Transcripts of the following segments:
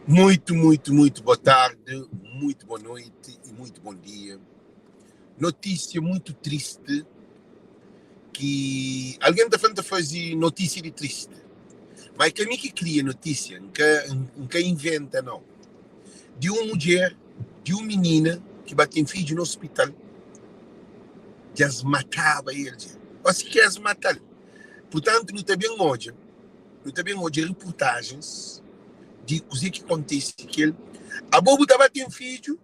Muito, muito, muito boa tarde, muito boa noite e muito bom dia. Notícia muito triste ki algen ta fla N ta faze notísia di triste, ma é ka mi ki kria notísia, N ka N ka inventa nau. Di un mudjer, di un minina ki ba ten fidju na ospital, dja es mataba el dja, ô si ki es mata-l. Purtantu nu ta ben odja. Nu ta ben odja reportajens di kuzê ki kontise ku el. Abo bu ta ba ten fidju,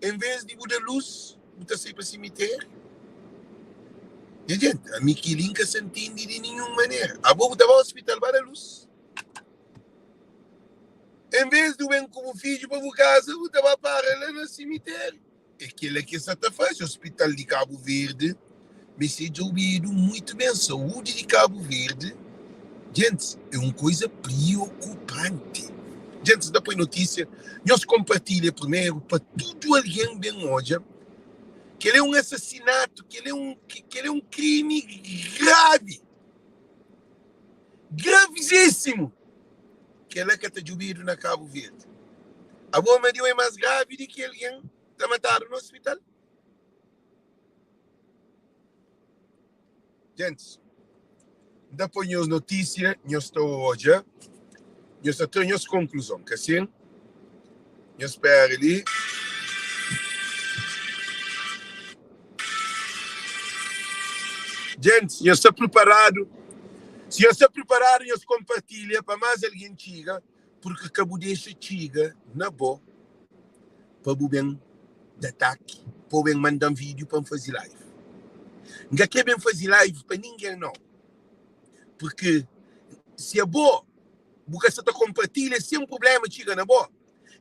envês di bu da lus, bu ta sai pa simitériu? Nha jenti, ami kel-li N ka sa ntende di ninhun manera. Abo bu ta ba ospital ba da lus, envês di bu ben ku bu fidju pa bu kaza, bu ta ba para la na simitériu? É kela ki es sa ta faze. Hospital di Cabo Verde meste djobedu muitu ben. Saúdi di Cabo Verde, djentis, é un koiza priokupanti. Djentis, N ta poi notisia, nhos konpartilha primeru pa tudu algen ben odja. Kel é un asasinatu, kel é un, kel é un krimi gravi, gravizísimu. Kela ka ta djobedu na Cabo Verde. Abo ma diu é mas gravi di ki algen ta matadu na hospital? Gentis, N ta poi nhos notisia, nhos ta odja, nhos ta tra nhos konkluzon, ka sin? Nhos spera li. Gentis, nhos sta priparadu? Si nhos sta priparadu, nhos konpartilha pa más algen txiga, purki ka bu dexa txiga na bo pa bu ben da ataki, pa bu ben manda-m vídiu pa N faze live. N ka krê ben faze live pa ningen nau, purki si abo bu ka sta ta konpartilha, sen prubléma txiga na bo.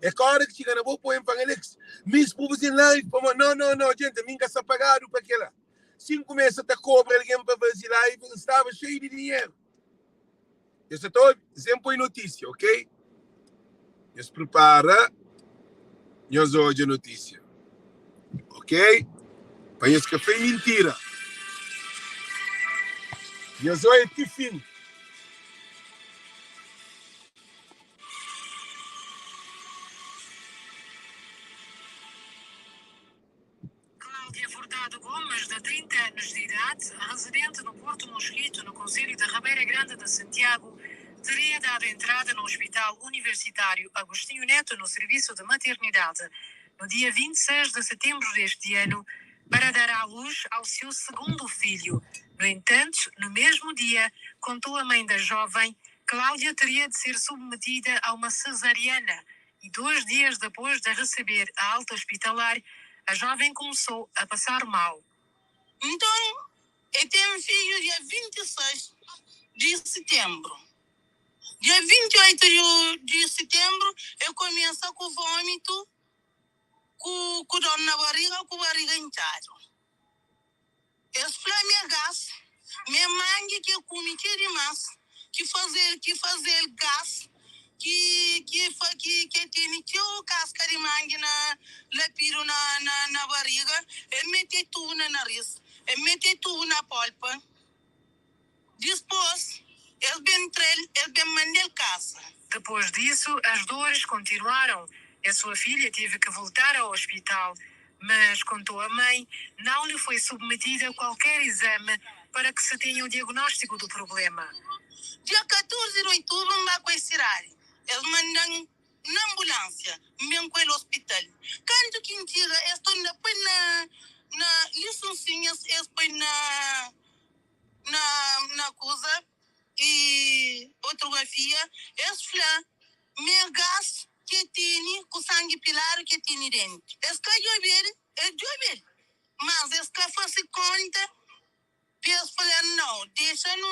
É ka ora ki txiga na bo poi fla Alex, mis bu faze live pamodi no no no gente mi nka sta pagadu pa kela. Si N kumesa ta kobra algen pa faze live N staba xeiu di dinheru. Nhos sa ta obi? N sen poi notisia, ok? Nhos pripara, nhos odja notisia. Ok? Pa nhos ka fla é mintira. Nhos oia ti fin. Cláudia Furtado Gomes, de 30 anos de idade, residente no Porto Mosquito, no concelho de Ribeira Grande de Santiago, teria dado entrada no Hospital Universitário Agostinho Neto no serviço de maternidade no dia 26 de setembro deste ano para dar à luz ao seu segundo filho. No entanto, no mesmo dia, contou a mãe da jovem, Cláudia teria de ser submetida a uma cesariana e dois dias depois de receber a alta hospitalar, a jovem começou a passar mal. Nton, el ten fidju dia 26 di sitenbru. Dia 28 di sitenbru, el kumesa ku vómitu, ku dór na bariga, ku bariga intxadu. Es fla mi é gas, mi é mangi ki e kumi txeu dimas, ki faze-l ki faze-l gas, ki ki fa ki ki e tene txeu kaska di mangi na lapidu na na na bariga, e mete tubu na naris, e mete tubu na polpa. Dispôs, es ben tra-l, es ben manda-l kasa. Depois disso, as dores continuaram e a sua filha teve que voltar ao hospital. Mas, contou a mãe, não lhe foi submetida a qualquer exame para que se tenha o diagnóstico do problema. Dia 14 di oitubru, N ba ku es sidadi. Es manda-m na anbulánsia, N ben ku el ospital. Kantu ki N txiga, es torna poi na, na lisunsinha, es poi na. Na na kuza i otrografia es fla ma é gas ki e tene ku sangi piladu ki e tene dentu. Es ka djobe-l, es djobe-l, mas es ka fase konta pa es fla nau, dexa nu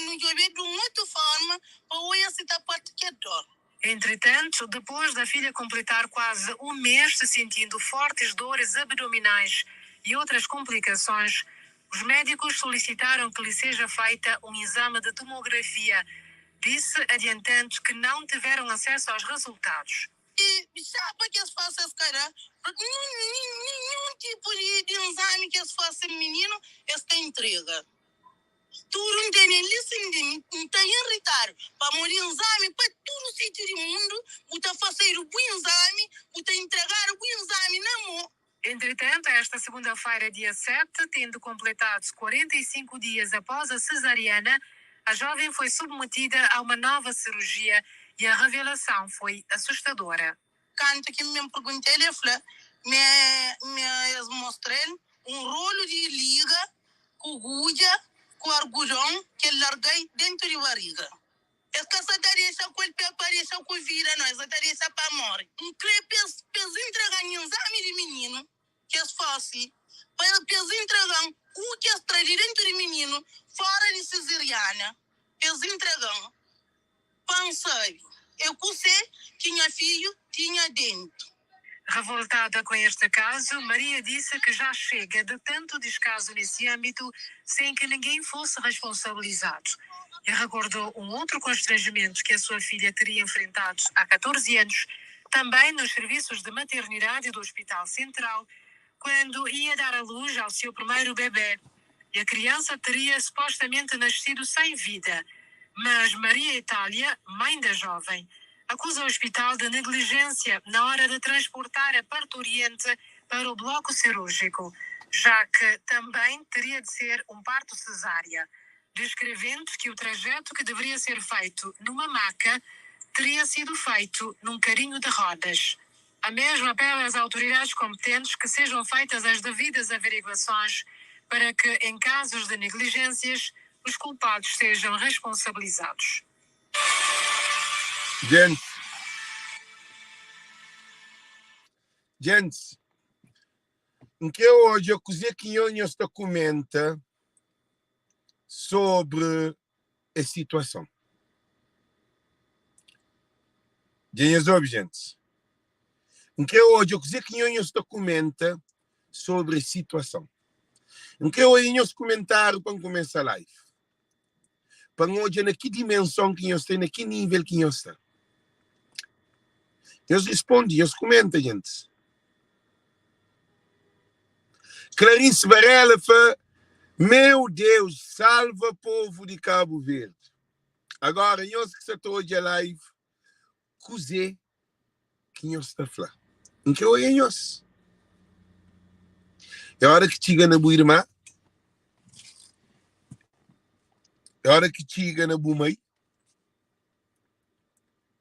nu djobe-l di un otu forma pa oia si ta parti kel dor. Entretanto, depois da filha completar quase um mês se sentindo fortes dores abdominais e outras complicações, os médicos solicitaram que lhe seja feita um exame de tomografia. Disse, adiantando, que não tiveram acesso aos resultados. E xa pa ki es fase es ka da ninhun tipu di nzami ki es fase mininu es ka intrega. Tudu N tene li sin di mi, N ta inritadu pamodi inzami pa tudu sitiu di mundu, bu ta fasedu bu inzami, bu ta intregadu bu inzami na mo. Entretanto, esta segunda-feira, dia 7, tendo completado 45 dias após a cesariana, a jovem foi submetida a uma nova cirurgia e a revelação foi assustadora. Kantu ki N ben pergunta-l, el fla ma es mostra-l un rolu di liga ku gudja ku argudon ki el larga-i déntu di bariga. Es ka sa ta dexa ku el pa dexa ku vida, no, es sa ta dexa pa móre. N krê pa es pa es intrega-m inzami di mininu ki es fase, pa pa es intrega-m u ki es tra di déntu di mininu fóra di sizeriana, pa es intrega-m. Pa N sabe é kusé ki nha fidju tinha déntu. Revoltada com este caso, Maria disse que já chega de tanto descaso nesse âmbito sem que ninguém fosse responsabilizado. E recordou um outro constrangimento que a sua filha teria enfrentado há 14 anos, também nos serviços de maternidade do Hospital Central, quando ia dar à luz ao seu primeiro bebê. E a criança teria supostamente nascido sem vida. Mas Maria Itália, mãe da jovem, acusa o hospital de negligência na hora de transportar a parturiente para o bloco cirúrgico, já que também teria de ser um parto cesárea, descrevendo que o trajeto que deveria ser feito numa maca teria sido feito num carrinho de rodas. A mesma apela às autoridades competentes que sejam feitas as devidas averiguações para que, em casos de negligências, os culpados sejam responsabilizados. Gents, gents, N kre odja kuzê ki nho nhos ta kumenta sobri es situason. Dja nhos obi, gentis? N kre odja kuzê ki nho nhos ta kumenta sobri es situason. N kre odja nhos kumentáriu pa N kumesa live. Pa N odja na ki dimenson ki nhos sta i na ki nível ki nhos sta. Nhos risponde, nhos kumenta, gentis. Clarice Varela fla, Meu Deus, salva povo di Cabo Verde. Agora, nhos ki sa ta odja live, kuzê ki nhos ta fla? N kre oia nhos. É ora ki txiga na bu irmã, é ora ki txiga na bu mai,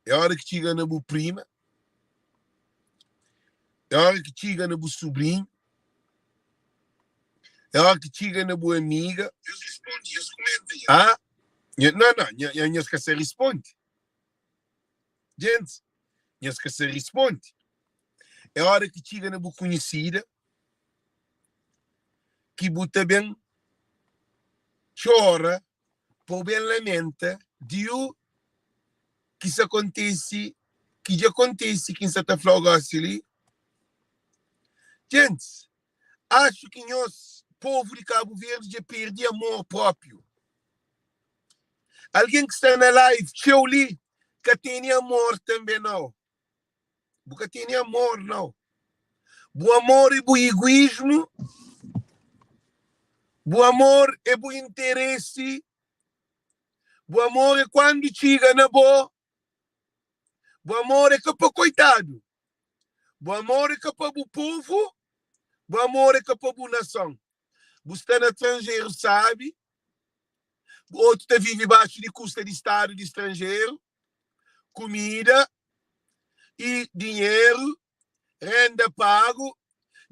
é ora ki txiga na bu prima, é ora ki txiga na bu subrinhu, é ora ki txiga na bu amiga. Ah, não, não, nhos ka sa responde. Gente, nhos ka sa responde. É ora ki txiga na bu konhesida ki bu ta ben txora pa bu ben lamenta di u ki sa kontise, ki dja kontise ki N sa ta fla-u gósi li. Gentis, axu ki nhos, povu di Kabu Verdi, dja perde amor própiu. Algen ki sta na live txeu li ka tene amor tanbe nau. Bu ka tene amor nau. Bu amor é bu iguismu, bu amor é bu interesi, bu amor é kuandu txiga na bo, bu amor é ka pa koitadu, bu amor é ka pa bu povu, bu amor é ka pa bu nason. Bu sta na tranjeru sabi, otu ta vive baxu di kusta di stadu di stranjeru, kumida i dinheru, renda pagu.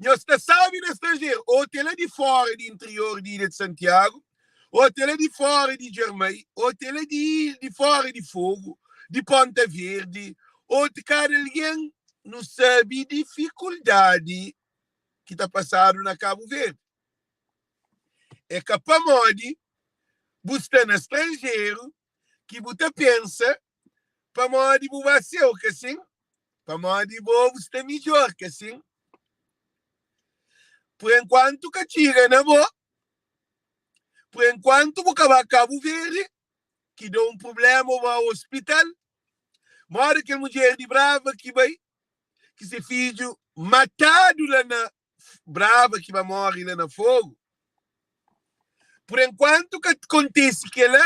Nhos ta sabi na stranjeru, otu é la di fora di interior di Ilha di Santiagu, otu é la di fora di Djermai, otu é la di di fora di Fogu, di Ponta Verdi, otu kada algen nu sabi difikuldadi ki ta pasadu na Kabu Verdi. É ka pamodi bu sta na stranjeru ki bu ta pensa pamodi bu ba seu, ka sin? Pamodi bo bu sta midjor, ka sin? Por enkuantu ka txiga na bo, por enkuantu bu ka ba Kabu Verdi, ki da un prublema ô ba ospital, modi kel mudjer di Brava ki bai, ki se fidju matadu la na Brava, ki ba móre la na Fogu. Por enkuantu ka kontise kela,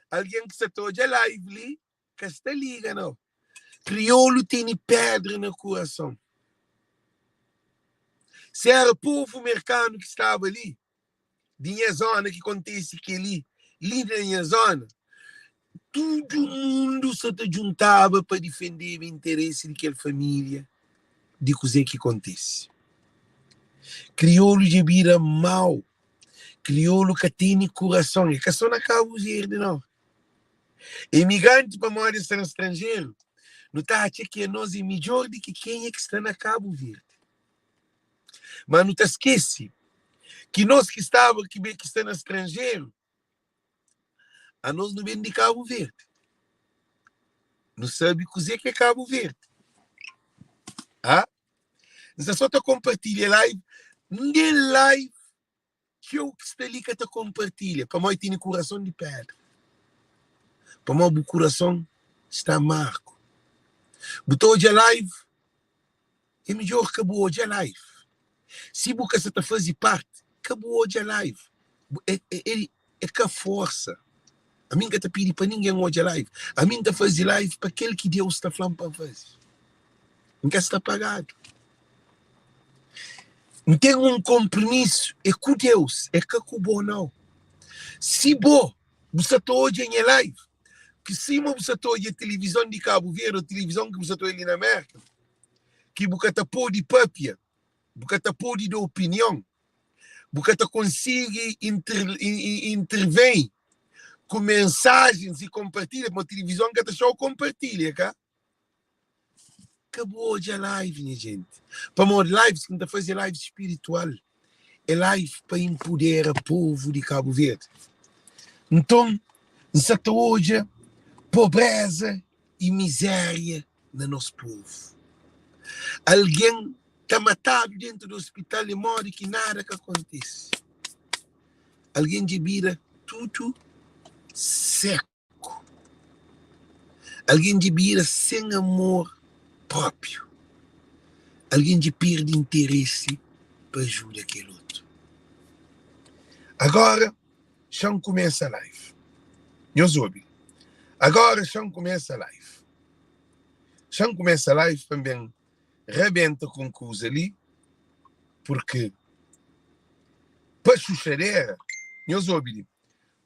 algen ki sa ta odja live li ka sta liga nau. Kriolu tene pedra na kurason. Si era povu merkanu ki staba li, di nha zona ki kontise keli li na nha zona, tudu mundu sa ta djuntaba pa difendeba interesi di kel familia di kuze ki kontise. Kriolu dja bira mau, kriolu ka tene kurason, e ka so na Kabu Verdi nau. Imigranti pamodi es sta na stranjeru, nu ta atxa ki anos e midjor di ki kenha ki sta na Kabu Verdi. Ma nu ta skese ki nos ki staba ki ki sta na stranjeru, anos nu ben di Kabu Verdi. Nu sabe kuzê ki é Kabu Verdi. Ah? N sta só ta konpartilha live, nen live txeu ki sta li ka ta konpartilha, pamodi tene kurason di pedra. Pamodi bu kurason sta amargu. Bu ta odja live, é midjor ka bu odja live. Si bu ka sa ta faze parti, ka bu odja live. É, é, é, é ka forsa. Ami N ka ta pidi pa ningen odja live. Ami N ta faze live pa kel ki Deus ta fla-m pa N faze. N ka sta pagadu. N ten un konpromisu, é ku Deus, é ka ku bo nau. Si bo, bu sa ta odja nha live, ki sima bu sa ta odja tilivizon di Kabu Verdi ô tilivizon ki bu sa ta odja li na Merka, ki bu ka ta pode papia, bu ka ta pode da opinion, bu ka ta konsigi intervém ku mensajens i konpartilha, pamodi tilivizon ka ta txeu konpartilha, ka? Ka bu odja live nha gente, pamodi lives ki N ta faze é live spiritual, é live pa inpudera povu di Kabu Verdi. Nton, N sa ta odja pobreza i mizéria na nos povu. Algen ta matadu dentu di ospital i modi ki nada ka kontise. Algen dja bira tudu seku. Algen dja bira sen amor própiu. Algen dja perde interesi pa ajuda kel otu. Agora, xa-m kumesa live. Nhos obi. Agora, xa-m kumesa live. Xa-m kumesa live pa N ben rabenta ku un kuza li, purki pa xuxadera, nhos obi li,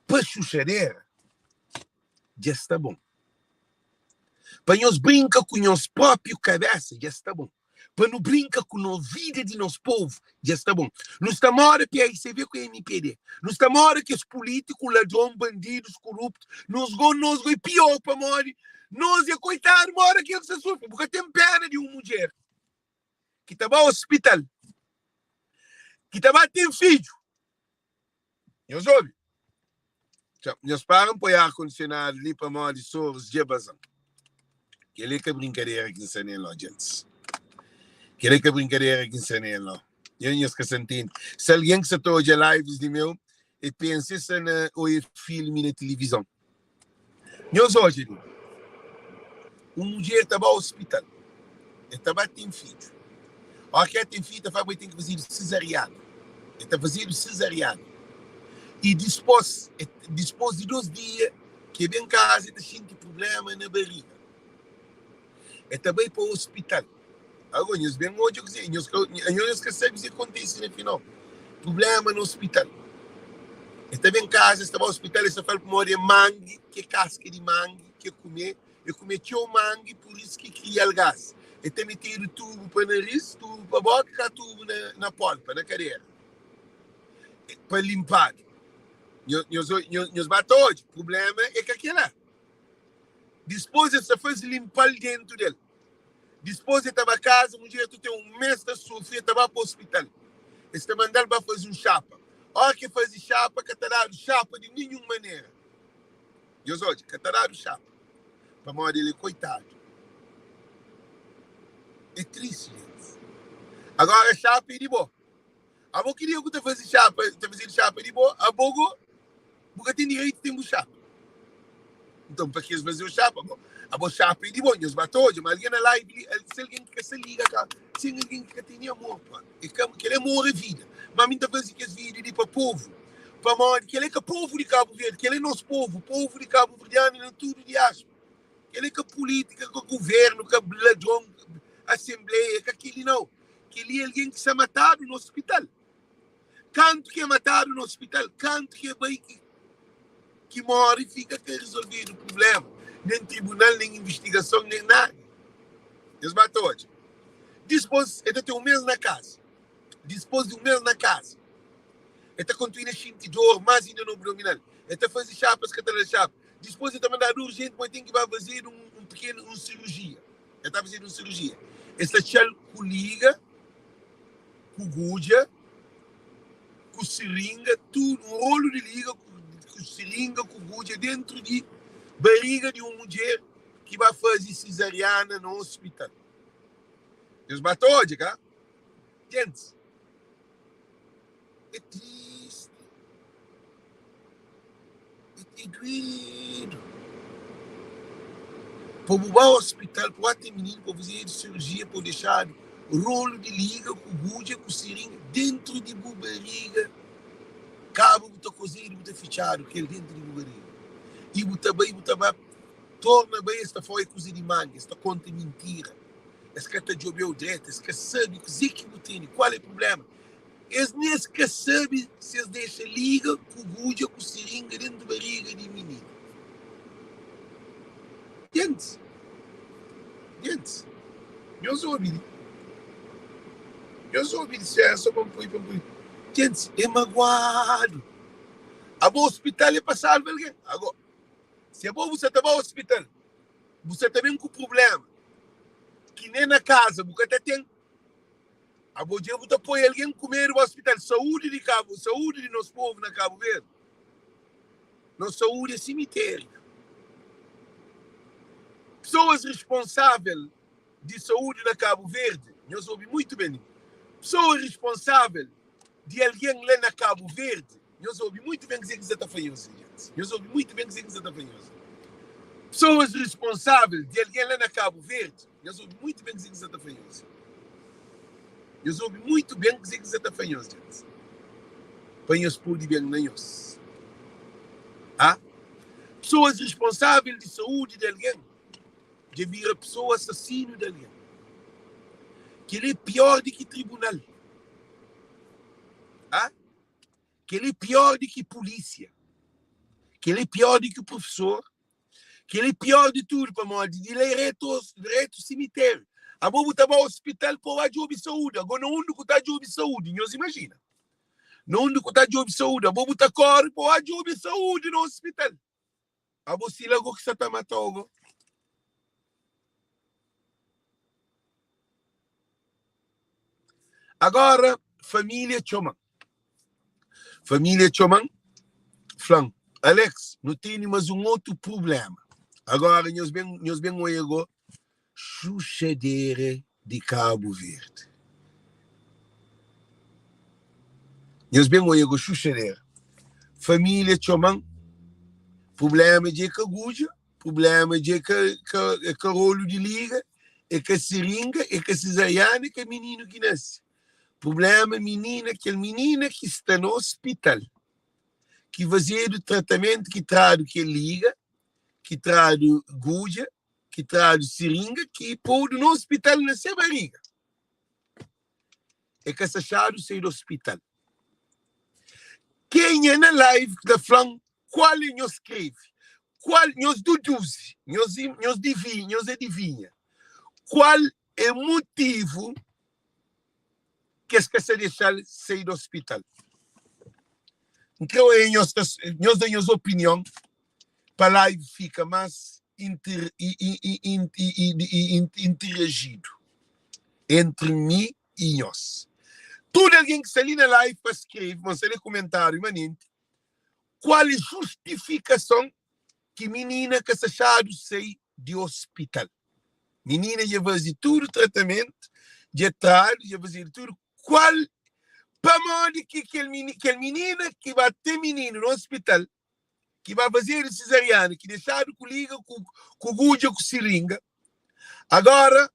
pa xuxadera dja sta bon. Pa nhos brinka ku nhos própi kabésa dja sta bon. Pa nu brinka ku nos vida di nos povu dja sta bon. Nu sta moda PICV ku MPD. Nu sta moda kes pulítiku, ladron, bandidus, kuruptu. Nos go, nos go é pior pamodi nos é koitadu moda kel ki sta sufri. Bu ka ten pena di un mudjer ki ta ba ospital, ki ta ba ten fidju. Nhos obi? Txa, nhos para N poi ar kondisionadu li pamodi soris dja baza-m. Kel-li é ka brinkadera ki N sta nel, no, djentis. Kel-li é ka brinkadera ki N sta nel, no. Nha, nhos ka sta ntende. Si algen ki sta ta odja lives di meu, e pensa e sta na oia filmi na tilivizon. Nhos odja li, un mudjer ta ba ospital, e ta ba ten fidju. Óra ki el ten fidju, ta fla ma el ten ki fazedu sezariana. El ta fazedu sezariana. I dispôs, dispôs di dôs dia ki el ben kaza, el ta xinti prubléma na bariga. El ta bai pa ospital. Agora, nhos ben odja kuzê, nhos ka, nhos ka sabe kuzê ki kontise na final. Prubléma na ospital. El ta ben kaza, el sta ba ospital, el sta fla pamodi é mangi, ki é kaska di mangi ki el kume, el kume txeu mangi, pur isu ki kria-l gás. El ta metedu tubu pa naris, tubu pa boka, ka tubu na, na polpa, na kadera, pa linpadu. Nhos, nhos, nhos, nhos ba ta odja, prubléma é ka kel-la. Dispôs es ta faze linpa-l dentu del. Dispôs e ta ba kaza, mudjer tu ten un mês ta sufri, e ta ba pa ospital. Es ta manda-l ba faze un xapa. Óra ki e faze xapa, ka ta dadu xapa di ninhun manera. Nhos odja, ka ta dadu xapa, pamodi el é koitadu. É tristi, gentis. Agora xapa é di bo. Abo ki dia ku ta faze xapa, ta fazedu xapa di bo, abo go bu ka ten direitu ten bu xapa. Nton pa kes fazeu xapa, bo, abo xapa é di bo, nhos ba ta odja, ma algen na live li, se algen ki ka sa liga ka, sen algen ki ka tene amor, pa, e ka, kel amor é vida. Ma mi nta faze kes video li pa povu, Pamodi kel é ka povu di Kabu Verdi, kel é nos povu, povu di kabuverdianu na tudu diáspora. Kel é ka pulítika, ka guvernu, ka ladron, asenbleia, ka kel-li nau. Kel-li é algen ki sta matadu na ospital. Kantu ki é matadu na ospital, kantu ki é bai ki ki móre, fika ka rezolvedu prubléma, nen tribunal, nen invistigason, nen nada. Es ba ta odja. Dispôs, el ta ten un mês na kaza. Dispôs di un mês na kaza, el ta kontinua xinti dor más inda na abdominal. El ta faze xapas ka ta da xapa. Dispôs, el ta mandadu urjenti ma el ten ki ba fazedu un pikenu un sirujia. El ta fazedu un sirujia. Es ta txa-l ku liga, ku gudja, ku siringa, tudu, un rolu di liga ku siringa, ku gudja dentru di bariga di un mudjer ki ba faze sizariana na ospital. Nhos ba ta odja, ka? Gentis, é tristi, é duedu. Pa bu ba ospital, pa bu ate mininu, pa bu fazedu sirujia, pa bu dexadu rolu di liga ku gudja ku siringa dentru di bu bariga, kaba bu ta kozedu, bu ta fitxadu kel dentru di bu bariga i bu ta bai, bu ta ba torna bai, es ta fla, é kuza di manga, es ta konta mintira. Es ka ta djobe-u dretu, es ka sabe kuzê ki bu tene, kual é prubléma. Es nen es ka sabe si es dexa liga ku gudja ku siringa dentu bariga di mininu. Gentis, gentis, nhos obi li, nhos obi lisensa pa N poi, pa N poi. Gentis, é maguadu. Abo ospital é pa salva algen. Ago, si abo bu sa ta ba ospital, bu sa ta ben ku prubléma ki nen na kaza bu ka ta ten. Abo dja bu ta poi algen ku medu ba ospital. Saúdi di Kabu, saúdi di nos povu na Kabu Verdi, nos saúdi é simitériu. Pesoas responsável di saúdi na Kabu Verdi, nhos obi muitu ben, pesoa responsável di algen la na Kabu Verdi, nhos obi muitu ben kuzê ki N sa ta fla nhos, nhos obi muitu ben kuzê ki N sa ta fla nhos. Pesoas responsável di algen la na Kabu Verdi, nhos obi muitu ben kuzê ki N sa ta fla nhos. Nhos obi muitu ben kuzê ki N sa ta fla nhos, djents, pa nhos pode ben na nhos. A Pesoas responsável di saúdi di algen dja bira pesoa asasinu di algen. Kel-li é piór di ki tribunal. A Kel-li é piór di ki pulísia. Kel-li é piór di ki profesor. Kel-li é piór di tudu, pamodi di la é retu, retu simitériu. Abo bu ta ba ospital pa ba djobe saúdi. Ago na undi ku ta djobe saúdi? Nhos imajina. Na undi ku ta djobe saúdi? Abo bu ta kóre pa ba djobe saúdi na ospital. Abo si la go ki sa ta matau go. Agora família txoma-m. Família txoma-m, fla-m, Alex, nu tene mas un otu prubléma. Agora nhos ben, nhos ben oia go xuxadera di Kabu Verdi. Nhos ben oia go xuxadera. Família txoma-m, prubléma dja é ka gudja, prubléma dja é ka, ka, é ka rolu di liga, é ka siringa, é ka sizariana, é ka mininu ki nase. Prubléma minina, kel minina ki sta na ospital, ki fazedu tratamentu, ki tradu kel liga, ki tradu gudja, ki tradu siringa, ki podu na ospital na se bariga. É ka sa xadu sai di ospital. Kenha na live ki ta fla-m kual é nhos skrebe, kual nhos duduzi, nhos nhos divinha, nhos adivinha kual é mutivu ki es ka sa dexa-l sai di ospital. N kre oia nhos ta nhos da nhos opinion pa live fika más inter interajidu entri mi i nhos. Tudu algen ki sta li na live pa skrebe ma N sta lé kumentáriu manenti kual é justifikason ki minina ka sta xadu sai di ospital. Minina dja faze tudu tratamentu, dja tradu, dja fazedu tudu. Kual, pamodi ki kel kel minina ki ba ten mininu na ospital, ki ba fazedu sizariana, ki dexadu ku liga ku ku gudja ku siringa, agora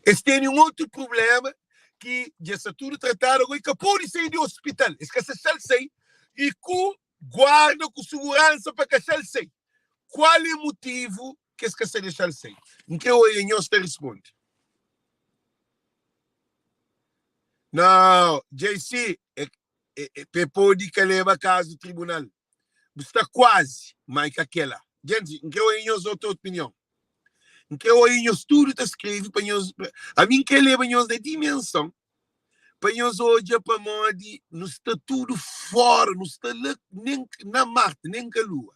es tene un otu prublema ki dja sta tudu tratadu, agora e ka pode sai di ospital, es ka sta xal sai i ku. Guarda ku suguransa pa ka xa-l sai. Kual é mutivu ki es ka sta dexa-l sai? N kre oia nhos ta risponde. Nau, JC, é, é, é, pa e pode ka leba kazu tribunal. Bu sta kuazi, ma é ka kela. Djenti, N kre oia nhos otu opinion. N kre oia nhos tudu ta skrebe pa nhos. Ami N kre leba nhos na dimenson pa nhos odja pamodi nu sta tudu fora, nu sta la nen na Marte, nen ka Lua.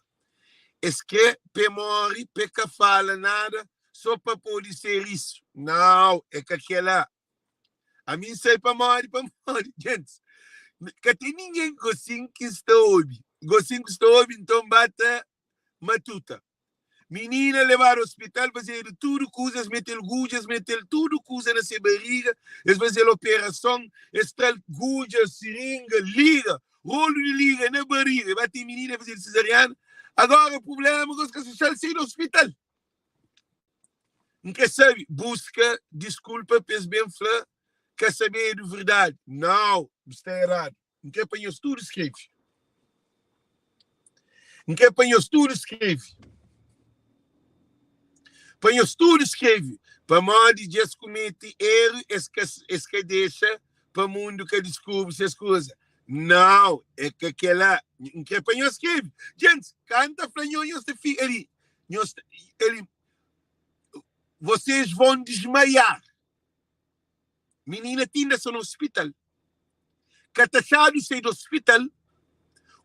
Es kre pa e more, pa e ka fala nada, so pa pode ser isu. Nau, é ka kela. Ami N sai pamodi, pamodi, gentis, ka ten ningen gosin ki sta obi. Gosin ku sta obi, nton ba ta matuta. Minina lebadu ospital, fazedu tudu kuza, es mete-l gudja, es mete-l tudu kuza na se bariga, es faze-l operason, es tra-l gudja, siringa, liga, rolu di liga na bariga, e ba ten minina, faze-l sezariana. Agora prubléma gosi ka sa xa-l sai di ospital. N ka sabe, buska diskulpa pa es ben fla ka sabedu verdadi. Nau, bu sta eradu. N kre pa nhos tudu skrebe. N kre pa nhos tudu skrebe. Pa nhos tudu skrebe. Pamodi dja es kumete eru, es ka, es ka dexa pa mundu ka diskubri ses kuza. Nau, é ka kela. N kre pa nhos skrebe. Gentis, ka N ta fla nho, nhos ta fika li. Nhos, ali, vocês vão desmaiar. Minina tinda sta na hospital. Ka ta txadu sai di hospital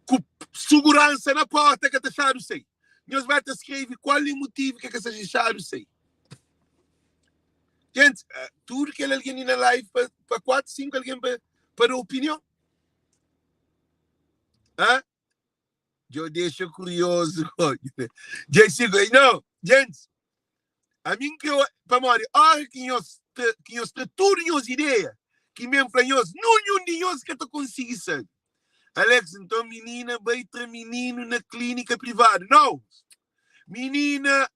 ku suguransa na porta ka ta txadu sai. Nhos ba ta skrebe kual é mutivu ke ka sta txadu sai. Gente, tudu kel algen li na live pa, pa 4, 5 algen pa, pa da opinion. Hã? Djo dexa kuriozu. Dja sigo. Não, gente, ami N kre pamodi ora ki nhos tra, ki nhos tra tudu nhos ideia, ki mi N fla nhos, nunhun di nhos ka ta konsigi sabe. Alex, nton minina bai tra mininu na klínika privadu. Não! Minina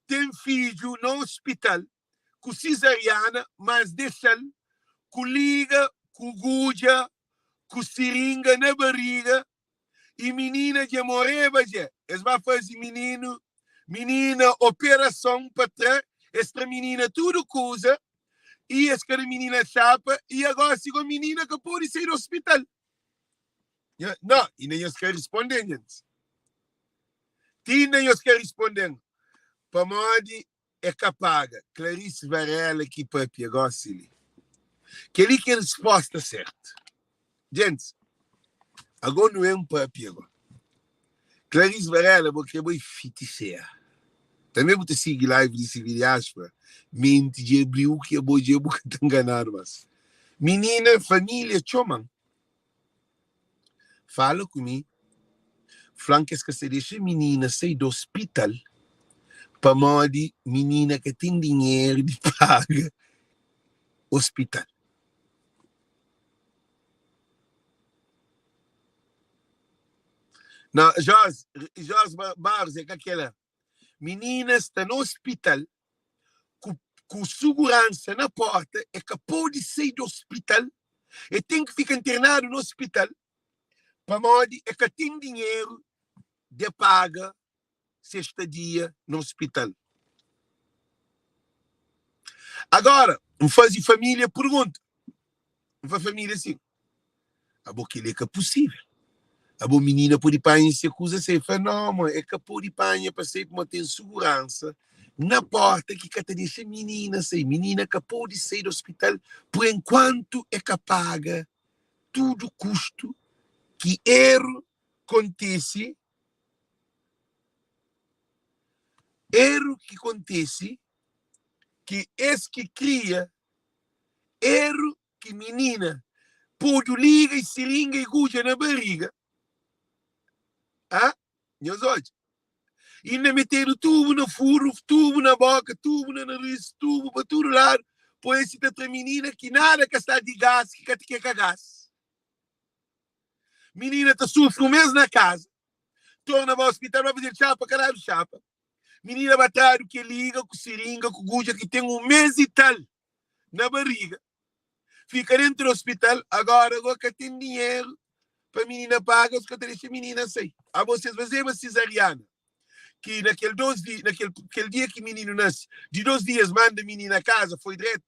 ten fidju na hospital ku sizariana, mas dexa-l ku liga, ku gudja, ku siringa na bariga i minina dja moreba dja. Es ba faze mininu, minina operason pa tra, es tra minina tudu kuza i es ka da minina xapa i agosi go minina ka pode sai di ospital. No, inda nhos ka risponden, djentis. Ti inda nhos ka risponden pamodi é ka paga. Clarice Varela ki papia gosi li. Kel-li ki é resposta sertu. Djentis, ago nu en papia go. Clarice Varela, bo kre bai fitisera. Tanbe bu ta sigi live di Sivilhaspa, menti dja abriu ki abo dja bu ka ta nganadu mas. Minina, familia txoman. Fala ku mi, fla-m ki es ka sta dexa minina sai di ospital pamodi minina ka ten dinheru di paga ospital. Na, Jos, Jos Barros, é ka kela. Minina sta na ospital ku, ku suguransa na porta, é ka pode sai di ospital, é ten ki fika internadu na ospital pamodi é ka ten dinheru de paga se estadia na ospital. Agora, N faze família pergunta. N fla família assim, abo kel-li é ka pusível. Abo minina pode panha se kuza sai. Fla, não, mãe, é ka pode panha pa sai pamodi ten suguransa na porta ki ka ta dexa minina sai. Minina ka pode sai di ospital por enkuantu é ka paga tudu kustu ki eru kontise, eru ki kontise ki es ki kria Eru ki minina podu liga i siringa i gudja na bariga. Ah, nhos odja. Inda metedu tubu na furu, tubu na boka, tubu na naris, tubu pa tudu ladu, po esi ta tra minina ki nada ka sta di gas, ki ka ta ke ka gas. Minina ta sufri un mes na kaza, torna ba ospital, ba fazel txapa, ka dadu txapa. Minina ba tradu ke liga ku siringa ku gudja ki ten un mes i tal na bariga, fika dentu di ospital, agora go ka ten dinheru. Pa minina paga, es ka ta dexa minina sai. Abo si es fazeba sizariana, ki na kel dos di, na kel, kel dia ki mininu nase, di dos dia es manda minina kaza, foi dretu.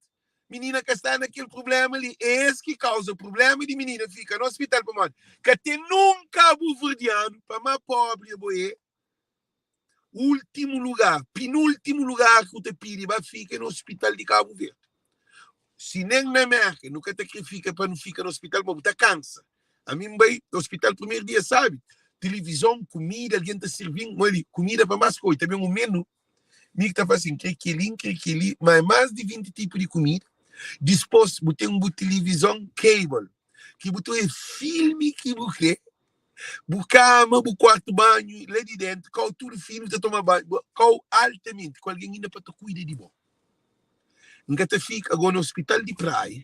Minina ka sta na kel prublema li. É es ki kauza prublema di minina fika na ospital pamodi ka ten nun kabuverdianu pa má pobri abo é. Últimu lugar, pinúltimu lugar ki bu ta pidi ba fika é na ospital di Kabu Verdi. Si nen na Merka nu ka ta kre fika pa nu fika na ospital, ma bu ta kansa. Ami N bai ospital primeru dia sabi, tilivizon, kumida, algen ta sirvi-m, ma li kumida pa más koi, ta ben un menu, mi ki ta fla si N kre keli, N kre keli, ma é más di 20 tipu di kumida. Dispôs bu ten bu tilivizon cable ki bu ta oia filmi ki bu kre. Bu kama, bu kuartu banhu la di dentu, kau tudu finu ta toma banhu, kau altamenti ku algen inda pa ta kuida di bo. N ka ta fika ago na ospital di Praia.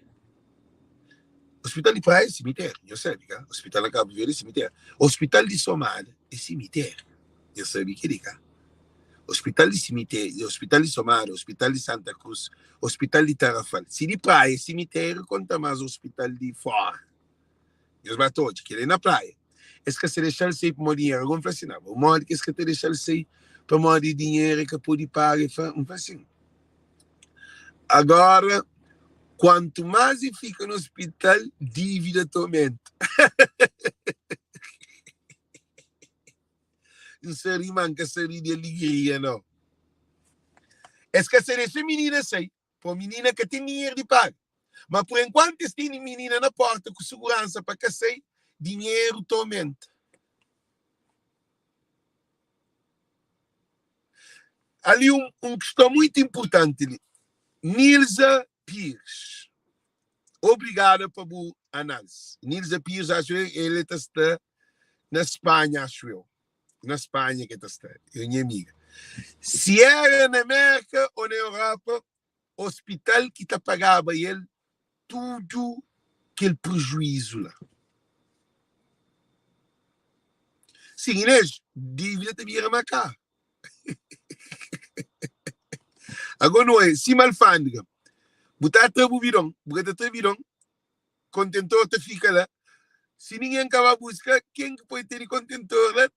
Ospital di Praia é simitério, nho sabe ka? Ospital na Kabu Verdi é simitério. Ospital di Somada é simitério, nho sabe keli ka? Ospital di simitério, ospital di Somada, ospital di Santa Cruz, ospital di Tarrafal. Si di Praia é simitério, konta más ospital di fora. Nhos ba ta odja kel é na praia. Es ka sa dexa-l sai pamodi dinheru. Algun fla sin, Abo, modi ki es ka ta dexa-l sai pamodi dinheru e ka pode paga? E fla, N fla sin, Agora, kuantu más e fika na ospital, dívida ta omenta. N sa ri, ma N ka sa ri di aligria, nau. Es ka sa dexa minina sai. Po minina ka ten dinheru di paga. Ma por enkuantu es tene minina na porta ku suguransa pa ka sai, dinheru ta omenta. Ali un, un kiston muitu inpurtanti li. Nilza Pires, obrigada pa bu analisi. Nilza Pires, acho eu, ele ta sta na Spanha, acho eu. Na Spanha ke ta sta, é nha amiga. Si era na Merka ou na Europa, hospital ki ta pagaba el tudu kel prejuízu la. Sim, Inês, dívida ta bira ma karu. Agora não é, sima alfândega, bu ta tra bu bidon, bu ka ta tra bidon, kontentor ta fika la. Si ningen ka ba buska, ken ki pode tene kontentor la?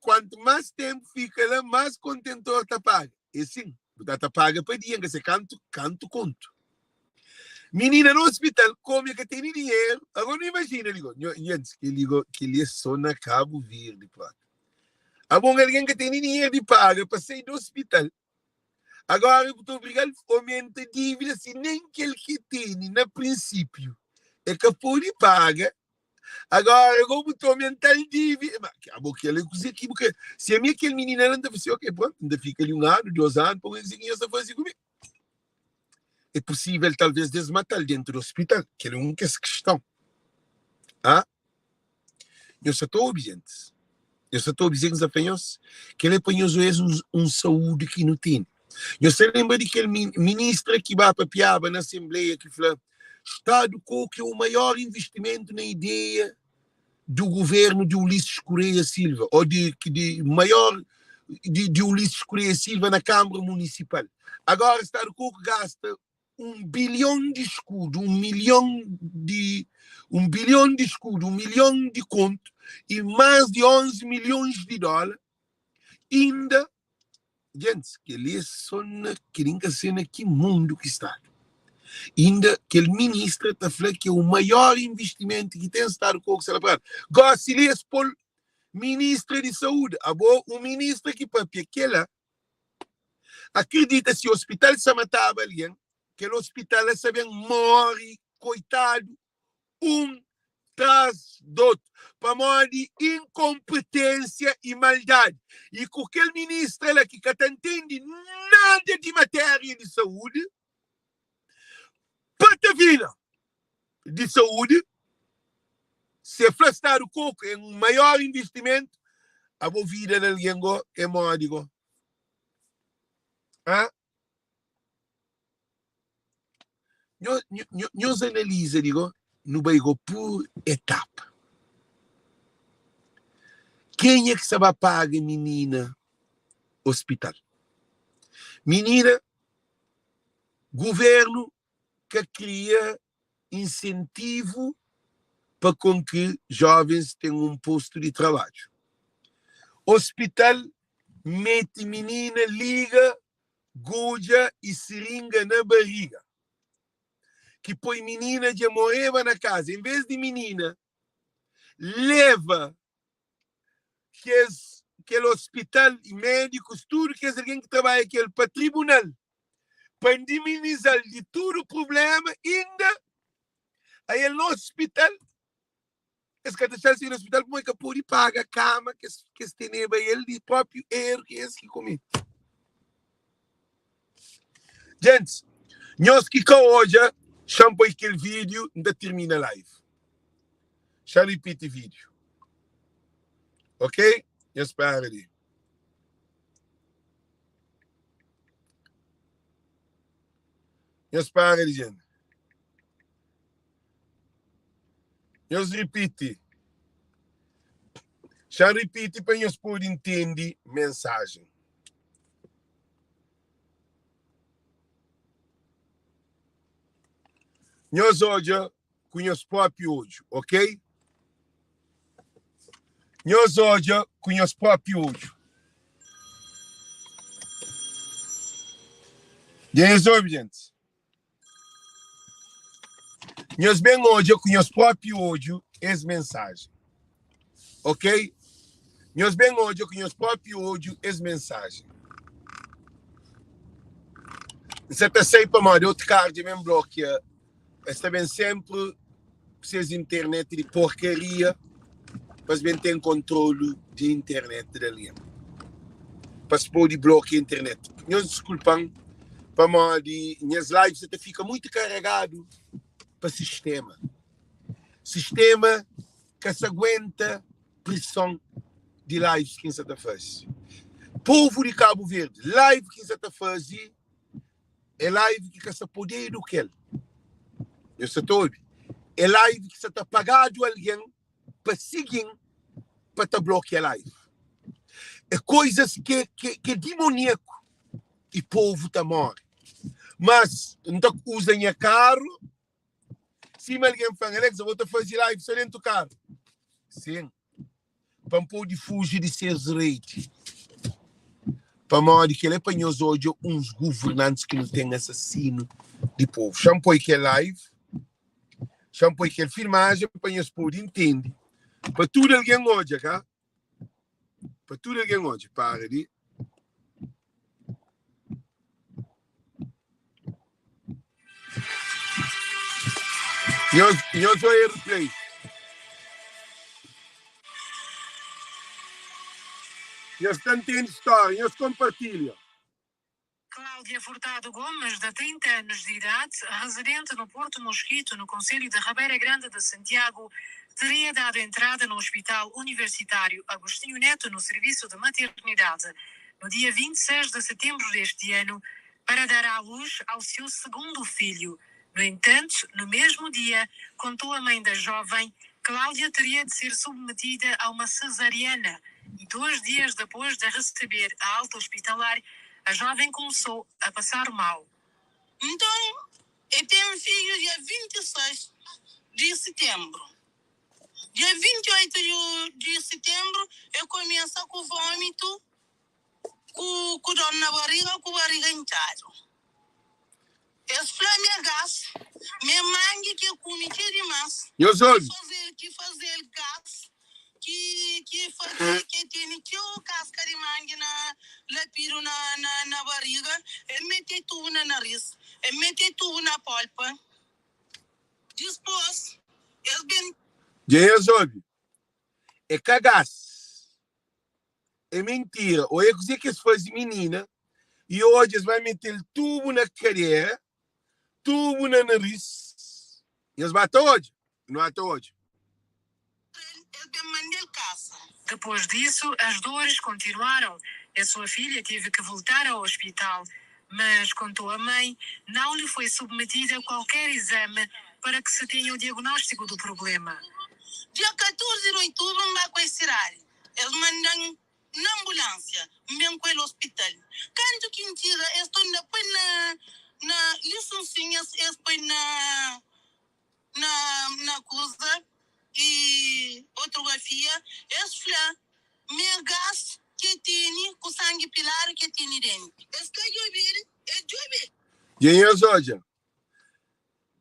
Kuantu más tenpu fika la, más kontentor ta paga. É sin, bu ta ta paga pa dia, nka se kantu, kantu kontu. Minina na hospital, komu e ka tene dinheru, agora nu imajina li go, nho, nhentis, kel-li go, kel-li é so na Kabu Verdi propi. Abo un algen ka tene dinheru di paga pa sai di hospital, Agora bu ta obriga-l omenta dívida si nen kel ki tene na prinsípiu e ka pode paga. Agora go bu ta omenta-l dívida. Ma abo kel é kuzê ki bu kre. Si ami é kel minina la, N ta fla si, ok, prontu, N ta fika li un anu, dos anu, pa N kuzê ki nhos ta faze ku mi. É pusível talvês des mata-l dentu di ospital. Kel é un kes kiston. Ah? Nhos sa ta obi, gentis? Nhos sa ta obi kuzê ki N sta fla nhos? Kel-li é pa nhos oes un saúdi ki nu tene. Nhos ta lenbra di kel ministra ki ba papiaba na asenbleia ki fla, Stadu Koku é o maior investimentu na ideia do governo de Ulisses Correia Silva, ou di, di maior di, di Ulisses Correia Silva na Câmara Municipal. Agora, Stadu Koku gasta un bilhon di skudu, un milhon di un bilhon di skudu, un milhon di kontu i más di 11 milhons di dóla, inda gentis, kel-li é sô na kel-li N ka sê na ki mundu ki stadu. Inda kel ministra ta fla ki é o maior investimentu ki ten stadu ku Oxela Prado. Gósi li es pô-l ministra di saúdi. Abo, un ministra ki papia kel-la, Akredita si hospital sa mataba algen, kel hospital la sa ben morre koitadu un tras d'otu pamodi inkonpetensia i maldadi. I ku kel ministra la ki ka ta ntende nada di materia di saúdi, patavina di saúdi, se fla stadu koku é un maior investimentu, abo vida di algen go é modi go? Hã? Nho, nho, nhos analiza di go, nu bai go pur etapa. Kenha ki sa ba paga minina hospital? Minina, governu ka kria insentivu. pa kon ki jovens ten un postu di trabadju. Ospital mete minina liga gudja y siringa na bariga ki poi minina dja moreba na kaza. En vez di minina leva kes kel ospital y médikus tudu kes algen ki trabadja ku el pa tribunal pa indemniza-l di tudu prubléma inda ael na ospital es ka dexa-l sai di ospital pamodi el ka pode paga kama ki es teneba el di própi eru ki es ki komete. Gentis, nhos ki ka odja, xa-m poi kel vídiu, N ta tirmina live. Xa-m ripiti vídiu. Ok? Nhos spera li. Nhos para di gente. Nhos ripiti. Xa ripiti pa nhos pode intende mensajen. Nhos odja ku nhos própi odju, ok? Nhos odja ku nhos própi odju. Dja nhos obi, gentis? Nhos ben odja ku nhos própi odju es mensajen, ok? Nhos ben odja ku nhos própi odju es mensajen. N sa ta sai pamodi otu karu dja ben blokia. Es ta ben sénpri ku ses internet di porkaria pa es ben ten kontrolu di internet di algen, pa es pode blokia internet. Nhos diskulpa-m pamodi nhas live sa ta fika mutu karegadu pa sistéma. Sistéma ka sa aguenta prison di lives ki N sa ta faze. Povu di Kabu Verdi, live ki N sa ta faze É live ki ka sa podedu kel. Nhos sa ta obi? É live ki sa ta pagadu algen pa sigin pa ta blokia live. É koizas ke ke ke dimoniaku i povu ta more. Mas N ta uza nha karu sima algen fla-m, Alex, abo ta faze live so dentu karu. Sin. Pa N pode fuji di ses redi. Pamodi kel-la é pa nhos odja uns governantis ki nu ten asasinu di povu. Xa-m poi kel live, xa-m poi kel filmajen pa nhos pode intende, pa tudu algen odja, ka? Pa tudu algen odja. Para di. Nhos, nhos oia replay. Nhos ta ntende stória, nhos konpartilha. Cláudia Furtado Gomes, de 30 anos de idade, residente no Porto Mosquito, no concelho de Ribeira Grande de Santiago, teria dado entrada no Hospital Universitário Agostinho Neto no serviço de maternidade no dia 26 de setembro deste ano para dar à luz ao seu segundo filho. No entanto, no mesmo dia, contou a mãe da jovem, Cláudia teria de ser submetida a uma cesariana e dois dias depois de receber a alta hospitalar, a jovem começou a passar mal. Nton, el ten fidju dia 26 di sitenbru. Dia 28 di sitenbru, el kumesa ku vómitu, ku dor na bariga, ku bariga intxadu. Es fla ma é gas, ma é mangi ki el kume txeu dimás, Nhos obi. ki faze-l gas, ki ki faze ki el tene txeu kaska di mangi na lapidu na na na bariga. El mete tubu na naris, el mete tubu na polpa. Dispôs, es ben. Dja nhos obi. É ka gas. É mentira. Oia kuzê ki es faze minina i odja es ba mete-l tubu na kadera, tubu na naris. Nhos ba ta odja? Nu ba ta odja. El ben manda-l kasa. Depois disso, as dores continuaram e a sua filha teve que voltar ao hospital. Mas, contou a mãe, não lhe foi submetida qualquer exame para que se tenha o diagnóstico do problema. Dia 14 di oitubru, N ba ku es sidadi. Es manda-m na anbulánsia, N ben ku el ospital. Kantu ki N txiga, es torna poi na na lisunsinha, es poi na na na kuza. i otrografia, es fla ma é gas ki e tene ku sangi piladu ki e tene dentu. Es ka djobe-l, es djobe-l. Dja nhos odja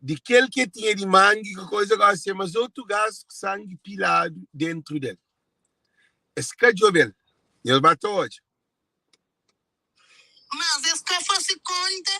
di kel ki e tinha di mangi ki koisa gosi é mas otu gas ku sangi piladu dentru del. Es ka djobe-l, nhos ba ta odja. Mas es ka fase konta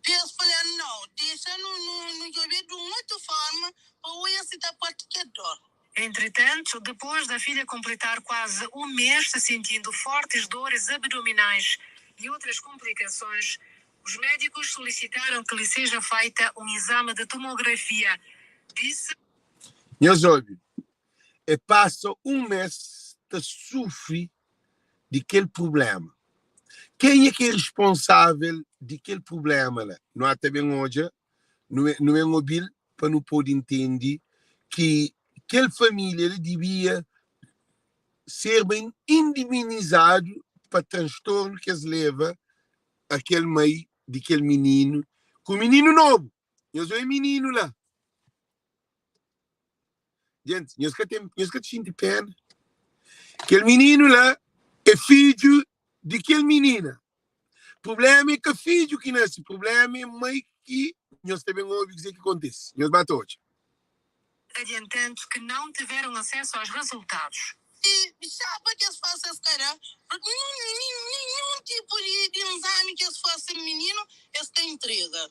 di es fla, Nau, dexa nu nu djobe di un otu forma pa oia si ta parti kel dor. Entretanto, depois da filha completar quase um mês se sentindo fortes dores abdominais e outras complicações, os médicos solicitaram que lhe seja feita um exame de tomografia, disse. Nhos obi, e pasa un mês ta sufri di kel prubléma. Kenha ki é responsável di kel prubléma la? Nu ata ben odja, nu ben obi-l pa nu pode intende ki kel família li dibia ser ben indemnizadu pa transtornu ki es leba a kel mai di kel mininu ku mininu nobu. Nhos obi mininu la. Gente, nhos ka ten, nhos ka ta xinti pena. Kel mininu la é fidju di kel minina. Problema é ka fidju ki nase, problema é mai ki nhos ta ben obi kuzê ki kontise. Nhos ba ta odja. Adiantando que não tiveram acesso aos resultados. E xapa ki es fase es ka da, ninhun tipu di nzami ki es fase mininu es ka intrega.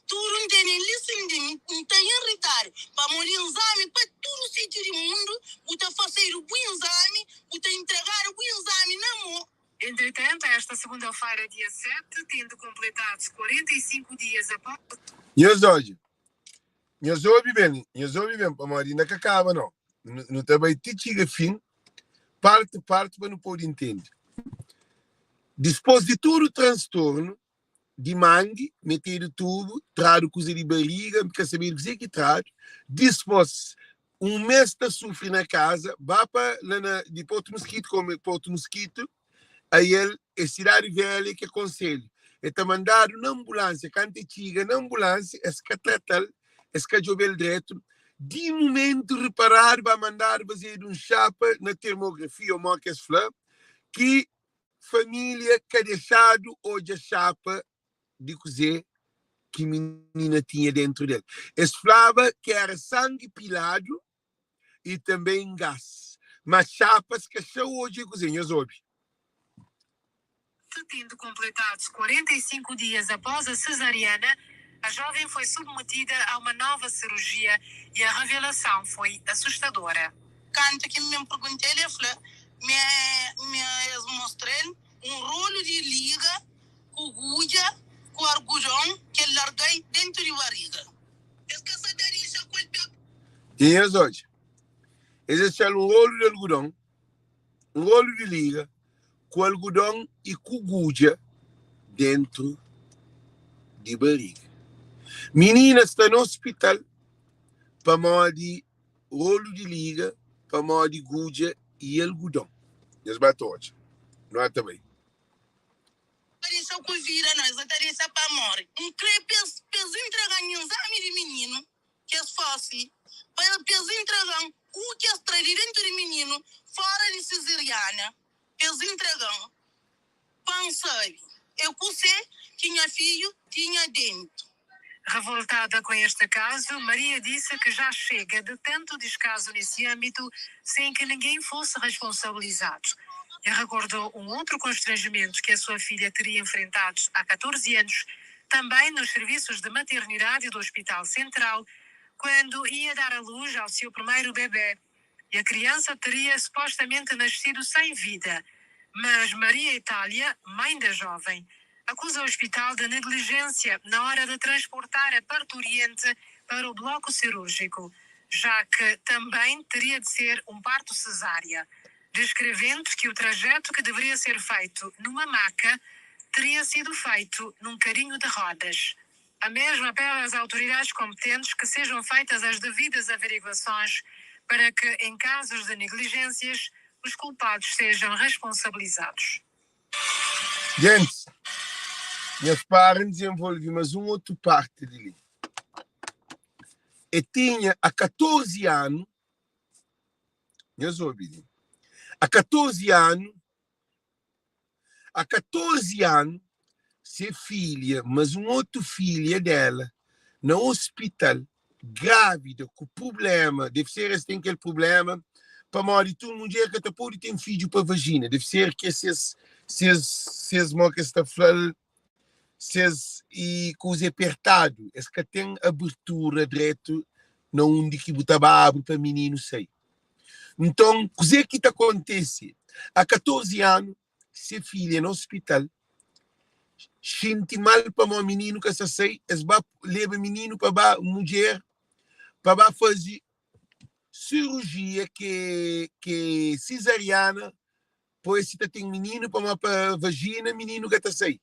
Tudu N tene li sin di mi, N ta inritadu pamodi inzami pa tudu sitiu di mundu, bu ta fasedu bu inzami, bu ta intregadu bu inzami na mo. Entretanto, esta segunda-feira, dia 7, tendo completado 45 dias após. Nhos odja, nhos obi ben, nhos obi ben, pamodi inda ka kaba nau. Nu ta bai ti txiga fin, parti parti pa nu pode intende. Dispôs di tudu transtornu, di mangi, metedu tubu, tradu kuza di bariga, N ka sabedu kuzê ki tradu. Dispôs, un mês ta sufri na kaza, ba pa la na di Porto Mosquito, komu Porto Mosquito, ael é Sidadi Velha ki é konselhu. E ta mandadu na anbulánsia, kantu e txiga na anbulánsia, es ka trata-l, es ka djobe-l dretu. Di mumentu riparadu, ba mandadu fazedu un xapa na termografia, ô mó ki es fla, ki Família ka dexadu odja xapa di kuzê ki minina tinha déntu del. Es flaba ki éra sangi piladu i tanbê gas. Má xapas ka xa odja kuzê. Nhos obi. Tendo completado 45 dias após a cesariana, a jovem foi submetida a uma nova cirurgia e a revelação foi assustadora. Kantu ki N ben pergunta-l, el fla ma es mostra-l un rolu di liga ku gudja ku argudon ki el larga-i déntu di bariga. Es ka sa ta dixa ku el pa. Tinha es odja. Es dexa-l un rolu di algudon, un rolu di liga ku algudon i ku gudja déntu di bariga. Minina sta na ospital pamodi rolu di liga pamodi gudja i algudon. Nhos ba ta odja. Nu ata bai. Ta dexa ku vida no, es ta dexa pa more. N kre pes pes intragan inzami di mininu ki es fase pa pes intragan u ki es tra di dentu di mininu fora di sizeriana pes intragan pa N sabe é kuse ki nha fidju tinha dentu. Revoltada com este caso, Maria disse que já chega de tanto descaso nesse âmbito sem que ninguém fosse responsabilizado. E recordou um outro constrangimento que a sua filha teria enfrentado há 14 anos, também nos serviços de maternidade do Hospital Central, quando ia dar à luz ao seu primeiro bebê. E a criança teria supostamente nascido sem vida. Mas Maria Itália, mãe da jovem, acusa o hospital de negligência na hora de transportar a parturiente para o bloco cirúrgico, já que também teria de ser um parto cesárea, descrevendo que o trajeto que deveria ser feito numa maca teria sido feito num carrinho de rodas. A mesma apela às autoridades competentes que sejam feitas as devidas averiguações para que, em casos de negligências, os culpados sejam responsabilizados. Gentis, nhos para N dizenvolve más un otu párti di li. E tinha a 14 anu, nhos obi li, a 14 anu, a 14 anu, se filha, mas un otu filha dela, na ospital, grávida, ku prubléma, deve ser es ten kel prubléma, pamodi tudu mudjer ka ta pode ten fidju pa vajina, deve ser ke ses, ses, ses, mo ke es ta fla-l, ses e kuza é pertadu, es ka ten abertura dretu na undi ki bu ta ba abri pa mininu sai. Nton, kuzê ki ta kontise? A 14 anu, se filha na ospital, xinti mal pamó mininu ka sa sai, es ba leba mininu pa ba mudjer pa ba faze sirujia ke ke sizariana Pois si ta ten mininu pamó pa vajina mininu ka ta sai.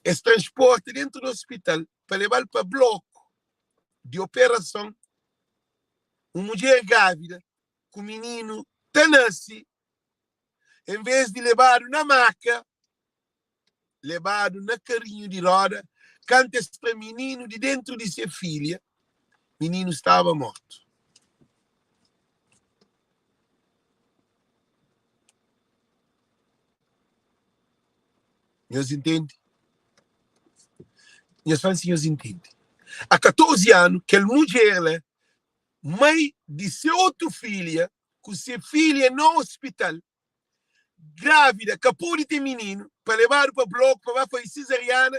Es transporta dentu di ospital pa lebal pa bloku di operason un mudjer grávida ku mininu ta nasi en vez di lebadu na maka lebadu na karinhu di roda kantu es tra mininu di dentu di se filha mininu staba mortu. Nhos intende? Nhos fla-m si nhos intende. A 14 anu, kel mudjer la, mai di se otu filha, ku se filha na ospital, grávida, ka pode ten mininu, pa lebadu pa bloku, pa ba faze sizariana,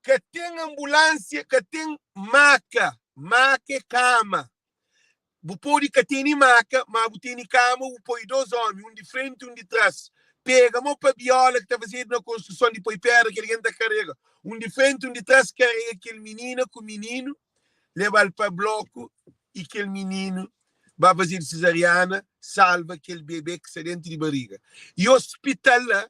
ka ten anbulánsia, ka ten maka, maka é kama. Bu pode ka tene maka, ma bu tene kama, bu poi dos omi, un di frenti, un di tras, pega mo pa biola ki ta fazedu na konstruson di poi pedra ki algen ta karega, un di frenti, un di tras, karega kel minina ku mininu, leba-l pa bloku i kel mininu ba fazedu sizariana, salva kel bebe ki sta dentu di bariga. I ospital la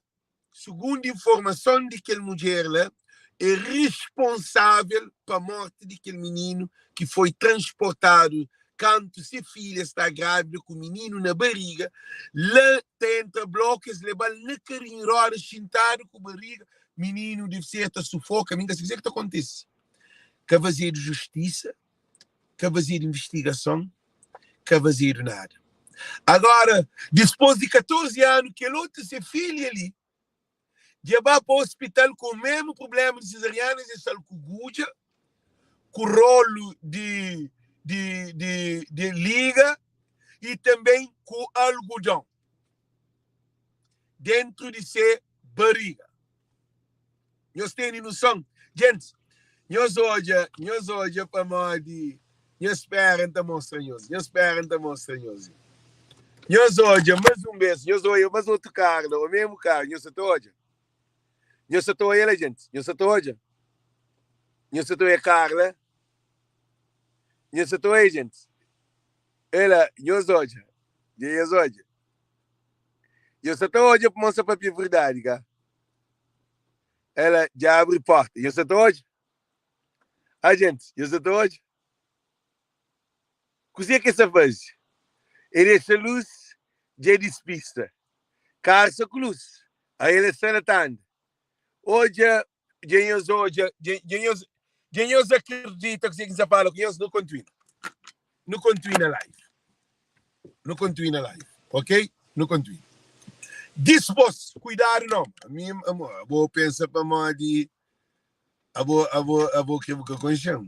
Sugundu informason di kel mudjer la, é risponsável pa morti di kel mininu ki foi transportadu kantu se filha sta grávida ku mininu na bariga. La ta entra bloku, es leba-l na karinhu roda xintadu ku bariga, mininu debe ser ta sufoka, mi N ka sabe kuzê ki ta kontise. Ka fazedu justisa, ka fazedu invistigason, ka fazedu nada. Agora, dispôs di 14 anu, kel otu se filha li dja ba pa ospital ku mesmu problema di sezariana, es dexa-l ku gudja, ku rolu di di di di liga i tanbê ku algudon dentru di se bariga. Nhos tene noson? Gentis, nhos odja, nhos odja pamodi nhos spera N ta mostra nhos. Nhos spera N ta mostra nhos. Nhos odja mas un bes, nhos odja mas otu karu la, o mesmu karu, nhos sa ta odja. Nhos sa ta odja la, gentis? Nhos sa ta odja? Nhos sa ta odja karu la? Nhos sa ta odja, gentis? Ela, nhos odja. Dja nhos odja. Nhos sa ta odja pamodi N sa papia verdadi, ka? Ela dja abri porta. Nhos sa ta odja? Ah, gente, nhos sa ta odja? Kuzê ki el sta faze? El dexa lus, dja el dispista. Karu sta ku lus. Aí el sta la ta anda. Odja, dja nhos odja, dja nhos, dja nhos akredita kuzê ki N sta fala ku nhos? Nu kontinua. Nu kontinua na live. Nu kontinua na live, ok? Nu kontinua. Dispôs, kuidadu não. Mi, amor, abo pensa pamodi abo, abo, abo ke bu ka konxe-m.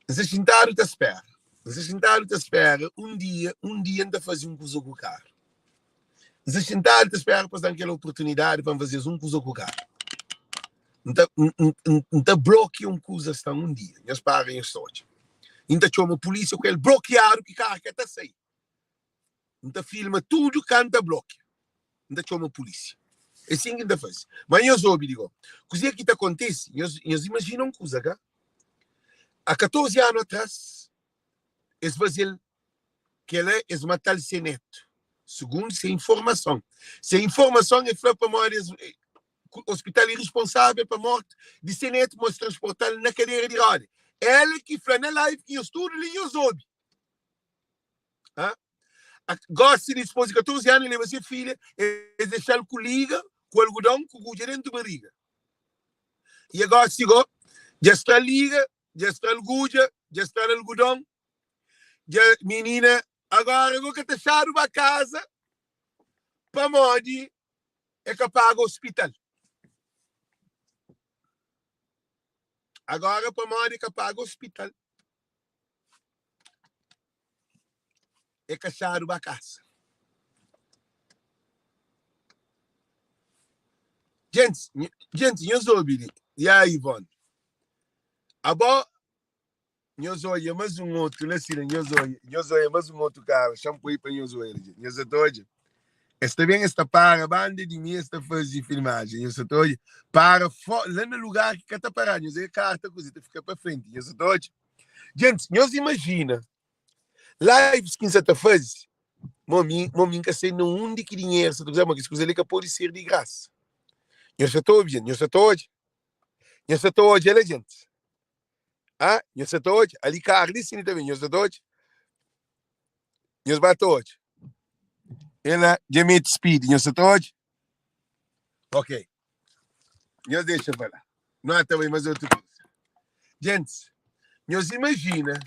N sta xintadu ta spera. N sta xintadu ta spera un dia, un dia N ta faze un kuza ku karu. N sta xintadu ta spera pa es da-m kel oportunidadi pa N faze-s un kuza ku karu. N ta, N, N, N, N ta blokia un kuza sta un dia. Nhos para nhos ta odja. N ta txoma pulísia ku el blokiadu ki karu ka ta sai. N ta filma tudu ka N ta blokia. N ta txoma pulísia. É sin ki N ta faze. Ma nhos obi di go. Kuzê ki ta kontise? Nhos, nhos imajina un kuza, ka? A 14 anu atras, es faze-l kel-la, es mata-l se netu. Sugundu se informason. Se informason, el fla pamodi es Hospital é responsável pa morte di se neto mas transportal na cadeira di roda. Ela ki fla na live ki nhos tudo li nhos obi. Ha? Gosi di dipôs di 14 anu leba se filha, es deixal ku liga, ku algodão, ku gudja dentro barriga. E gosi go, dja sta liga, dja sta algudja, Dja sta na algudon. Dja minina agora go ka ta xadu ba kaza pamodi e ka paga hospital. Agora pamodi e ka paga hospital e ka xadu ba kasa. Gentis, gentis, nhos obi li. Ya, Ivone. Abo, nhos odja mas un otu la sina, nhos odja, nhos odja mas un otu kara, xa-m poi pa nhos odja li. Nhos sa ta odja? Es ta ben, es ta para banda di mi, es ta faze filmajen. Nhos sa ta odja? Para fo, la na lugar ki ka ta paradu. Nhos odja karta kuze ta fika pa frenti. Nhos sa ta odja? Gentis, nhos imajina lives ki N sa ta faze, mo mi, mo mi N ka sai na undi ki dinheru sa ta kuze, ma kes kuza li ka pode ser di grasa. Nhos sa ta obi, jenti? Nhos sa ta odja? Nhos sa ta odja la, gentis? Ah, nhos sa ta odja? Ali karu li sin li ta ben, nhos sa ta odja? Nhos ba ta odja. Ela dja mete speed, nhos sa ta odja? Ok. Nhos dexa pa la. Não há também mais outra coisa. Gente, nhos imagina,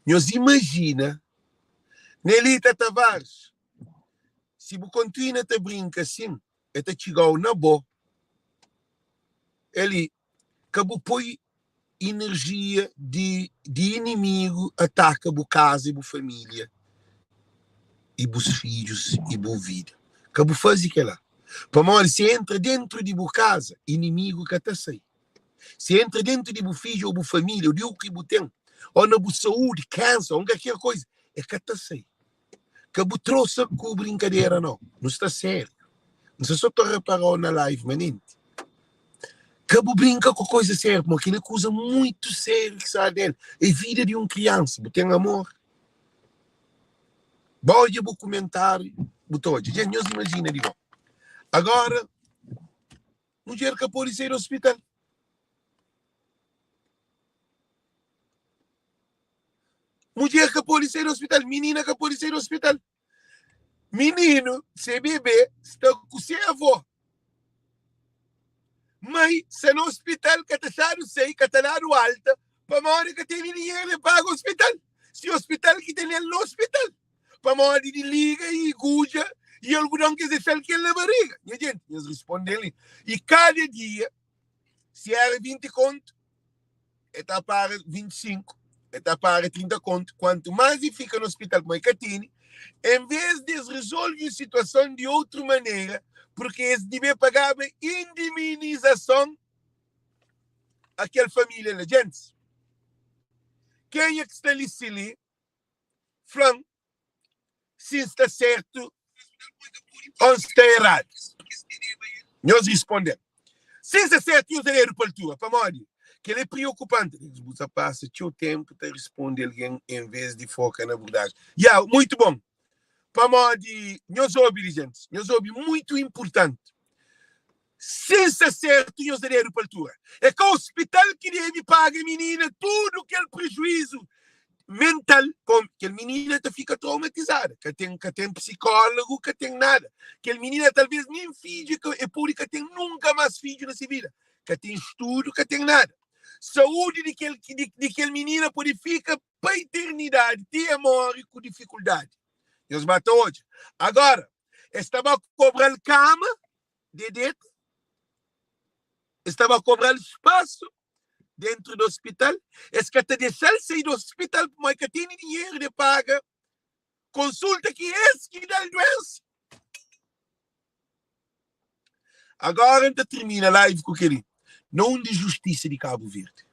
nhos imagina, Nelita Tavares, si bu kontinua ta brinka assim, e ta txigau na bo. Eli, ka bu poi energia di, di inimigu ataka bu kaza i bu família i bus fidjus i bu vida. Ka bu faze kela. Pamodi si entra dentru di bu kaza, inimigu ka ta sai. Si entra dentru di bu fidju ou bu família ou di u ki bu ten, ou na bu saúdi, kanser ou kalker koisa, e ka ta sai. Ka bu trosa ku brinkadera nau. Nu sta sériu. N sta so ta reparau na live manenti. Ka bu brinka ku koisa sériu, pamodi kel-li é kuza muitu sériu ki sta del. É vida di un kriansa. Bu ten amor? Ba odja bu kumentáriu, bu ta odja. Dja nhos imajina di bo. Agora, mudjer ka pode sai di ospital. Mudjer ka pode sai di ospital, minina ka pode sai di ospital. Mininu, se bebê, sta ku se avó. Mãe sta na ospital, ka ta xadu sai, ka ta dadu alta, pamodi ka tene dinheru di paga ospital. Si ospital ki tene el na ospital, pamodi di liga i gudja i algudon ki es dexa-l kel na bariga. Nha jenti, nhos risponde li. I kada dia, si era 20 kontu, e ta para 25, e ta para 30 kontu. Kuantu más e fika na ospital, kuma e ka tene, en vez di es rezolve situason di outru manera, purki es debe pagaba indemnizason a kel família la. Gentis, kenha ki sta li si li, fla-m si N sta sertu ô N sta eradu. Nhos responde-m. Si N sta sertu, nhos da dedu pa altura. Pamodi kel-li é preokupanti. Bu ta pasa txeu ténpu ta responde algen envês di foka na abordajen. Ya, muitu bon. Pamodi nhos obi li, gentis. Nhos obi, muitu inportanti. Si N sta sertu, nhos da dedu pa altura. É ka ospital ki debe paga minina tudu kel prejuizu mental. Kom kel minina ta fika traumatizada. Ka ten, ka ten psikólogu, ka ten nada. Kel minina talvês nen fidju ka, e pode ka ten nunka más fidju na se vida. Ka ten studu, ka ten nada. Saúdi di kel, di, di kel minina pode fika pa iternidadi, ti e móre ku difikuldadi. Nhos ba ta odja. Agora, es ta ba kobra-l kama de deta, es ta ba kobra-l spasu dentru di ospital, es ka ta dexa-l sai di ospital pamodi el ka tene dinheru di paga konsulta ki es ki da-l duensa. Agora N ta tirmina live ku kel-li. Na undi justisa di Kabu Verdi?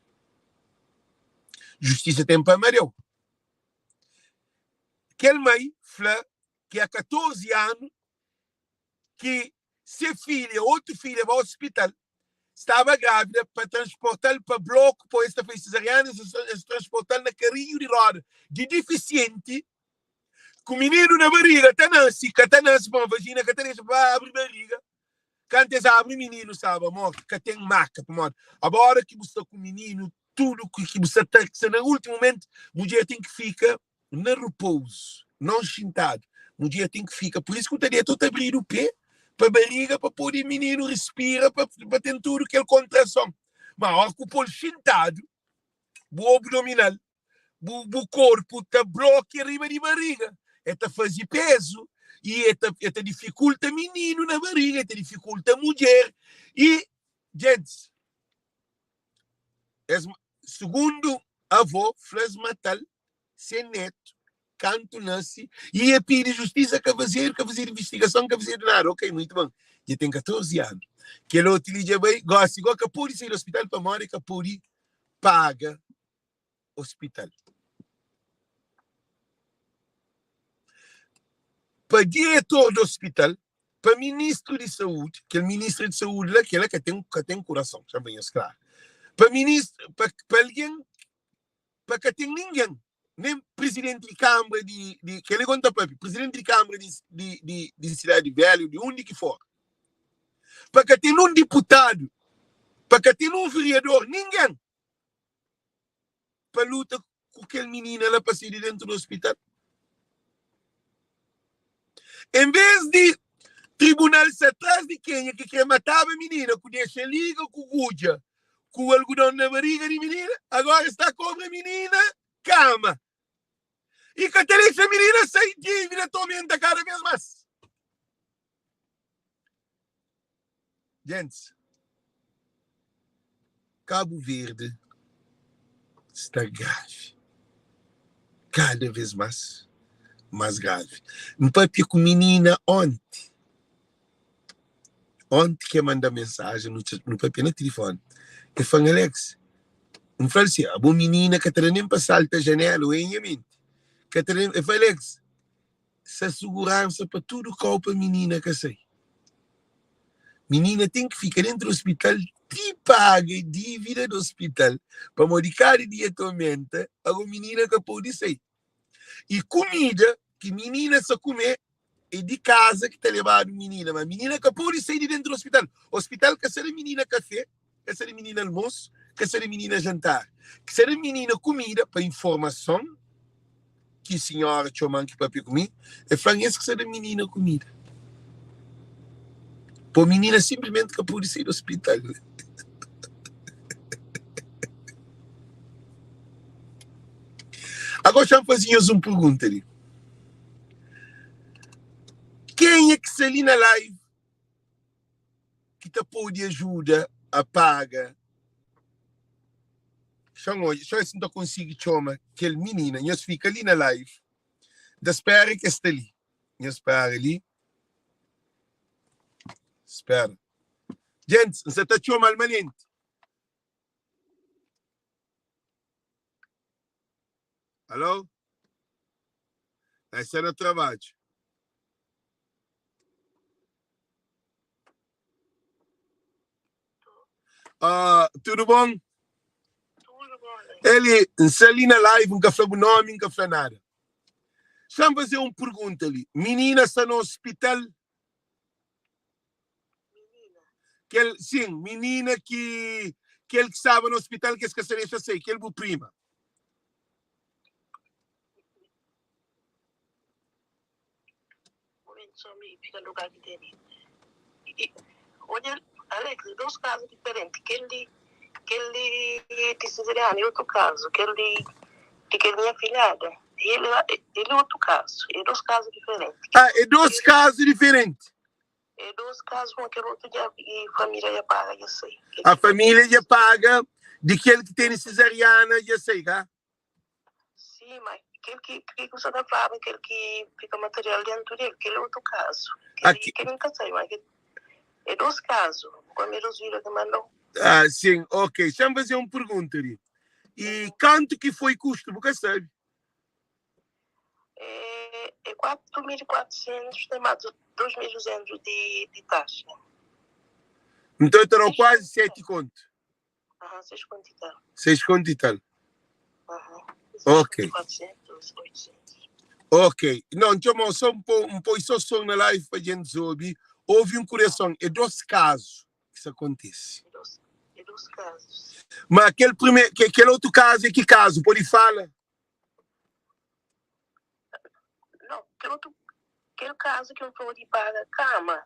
Justisa ten pa Amadeu. Kel mai fla ki a 14 anu ki se filha, otu filha ba ospital, staba grávida, pa transporta-l pa bloku, pa es ta faze sezariana, es transporta-l na karinhu di roda di difisienti, ku mininu na bariga, ta nase, ka ta nase, pamodi vagina ka ta dexa pa abri bariga. Kantu es abri, mininu staba mortu, ka ten maka, pamodi aba ora ki bu sta ku mininu, tudu ki bu sta ta, sta na ultimu momentu, mudjer ten ki fika na repouso, não xintadu. Mudjer ten ki fika, por isso ku ta deta ou ta abridu pé pa bariga pa pode mininu respira, pa, pa ten tudu kel kontrason. Ma ora ku pol xintadu, Bu abdominal, bu bu korpu ta blokia riba di bariga, e ta faze pezu i e ta e ta difikulta mininu na bariga, e ta difikulta mudjer i djentis. Es sugundu avó fla-s mata-l se netu kantu nase i e pidi justisa ka fazedu, ka fazedu invistigason, ka fazedu nada. Ok, muitu bon. Dja ten 14 anu. Kel otu li dja bai, gosi go ka pode sai di ospital pamodi ka pode paga ospital. Pa diretor di ospital, pa ministru di saúdi, kel ministru di saúdi la, kel la ka ten, ka ten kurason, xa ben nhos klaru. Pa ministru, pa, pa algen, pa ka ten ningen, nen prizidenti di kanbra di, di kel li ta papia, prizidenti di kanbra di, di, di, di sidadi velhu, di undi ki for, pa ka ten nun diputadu, pa ka ten nun veriador, ningen pa luta ku kel minina la pa sai di dentu di ospital. En vez di tribunal sta tras di kenha ki kre mataba minina ku dexa liga ku gudja ku algudon na bariga di minina, agora sta kobra minina kama i ka ta dexa minina sai, dívida ta aumenta kada vez mas. Gentis, Kabu Verdi sta gravi, kada vez mas, mas gravi. N papia ku minina onti, onti ki e manda mensajen, nu papia na tilifoni, e fla-m, Alex, N fla-l si, abo minina ka ta da nen pa salta janela, o e nha menti, ka ta da nen, e fla, Alex, Sa suguransa pa tudu kau pa minina ka sai. Minina ten ki fika dentu di ospital ti paga dívida di ospital, pamodi kada dia ta omenta, ago minina ka pode sai. I kumida ki minina sa kume é di kaza ki ta lebadu minina, ma minina ka pode sai di dentu di ospital. Ospital ka sa da minina kafé, ka sa da minina almosu, ka sa da minina jantar. Ki sa da minina kumida pa informason ki sinhora txoma-m ki papia ku mi, el fla-m es ki sta da minina kumida. Po minina sinplismenti ka pode sai di ospital. Agora xa-m faze nhos un pergunta li. Kenha ki sta li na live ki ta pode ajuda a paga Xa-m odja, xa si N ta konsigi txoma kel minina. Nhos fika li na live, N ta spera ki es sta li. Nhos spera li. Spera. Gentis, N sa ta txoma-l manenti. Alo? El sta na trabadju. Ah, tudu bon? Tudo bom, Alex. Eli, N sta li na live, N ka fla bu nomi, N ka fla nada. Xa-m faze un pergunta li. Minina sta na ospital? Menina. Kel, sin, minina ki, kel ki staba na ospital ki es ka sta dexa sai, kel bu prima. Momento só mi fika lugar ki tene. I, odja, Alex, dos kazu diferenti. Kel di, kel di di Siciliano é otu kazu. Kel di, di kel nha filhada, el, el é otu kazu. É dos kazu diferenti. Ah, é dos kazu diferenti. É dos kazu, ma kel otu dja, i família dja paga, dja sai. Kel A ki família dja paga di kel ki tene sezariana dja sai, ka? Sim, ma kel ki ki ku sa ta flaba kel ki fika material dentu del, kel é otu kazu. Kel Aki. kel N ka sai, ma kel é dos kazu. Kome dos vida ki mandau. Ah, sim, ok. Xa-m faze un pergunta li. E kantu ki foi kustu, bu ka sabe? É, é 4.400, tem mais 2.200 di, di taxa. Nton el ta da-u Seis kuazi kontu i 7 tal. kontu. Aham, 6 kontu i tal. 6 kontu i tal. Aham, 6 Ok. kontu 400, 800. Ok. Não, N txoma-u só N poi, N poi só som na live pa djentis obi. Ovi un kureson. É dos kazu ki sa kontise. É dos, é dos kazus. Ma kel primer, ke, kel otu kazu é ki kazu? Pode fala? Não, kel otu, kel kazu ki N fla-u di paga kama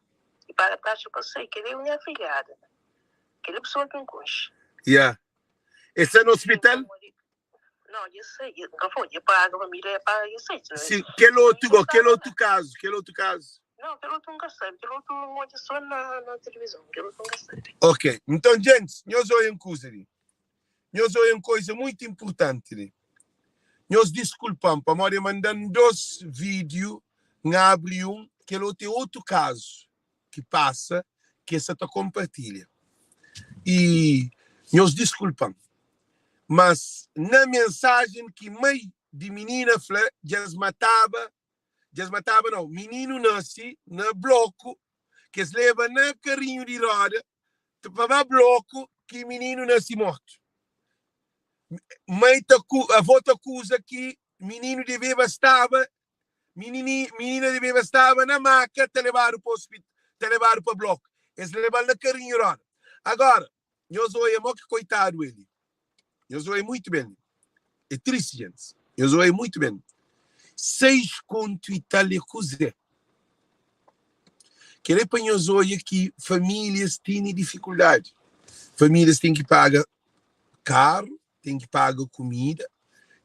i paga taxa pa sai, kel-li é nha afilhada. Kel-li é pesoa ki N konxe. Yeah. El sta na Sim, ospital? pamodi. Si, kel otu go, kel otu kazu, kel otu kazu. Ok, nton djentis, nhos oia un kuza li. Nhos oia un koiza muitu inpurtanti li. Nhos diskulpa-m pamodi e manda-m dos vídiu, N abri un, kel otu é otu kazu ki pasa ki e sa ta konpartilha. I nhos diskulpa-m, mas na mensajen ki mai di minina fla dja es mataba, dja es mataba nau, mininu nase na bloku ki es leba na karinhu di roda pa ba bloku ki mininu nase mortu. Mai ta avó ta akuza ki mininu debeba staba minini minina debeba staba na maka ta lebadu pa hospital ta lebadu pa bloku es lebal na karinhu roda. Agora nhos oia mo ki koitadu eli. Nhos oia muito ben. É triste, gente. Nhos oia muito ben. 6 kontu e tal é kuzé? Kel é pa nhos oia ki famílias tene difikuldadi. Famílias ten ki paga karu, ten ki paga kumida,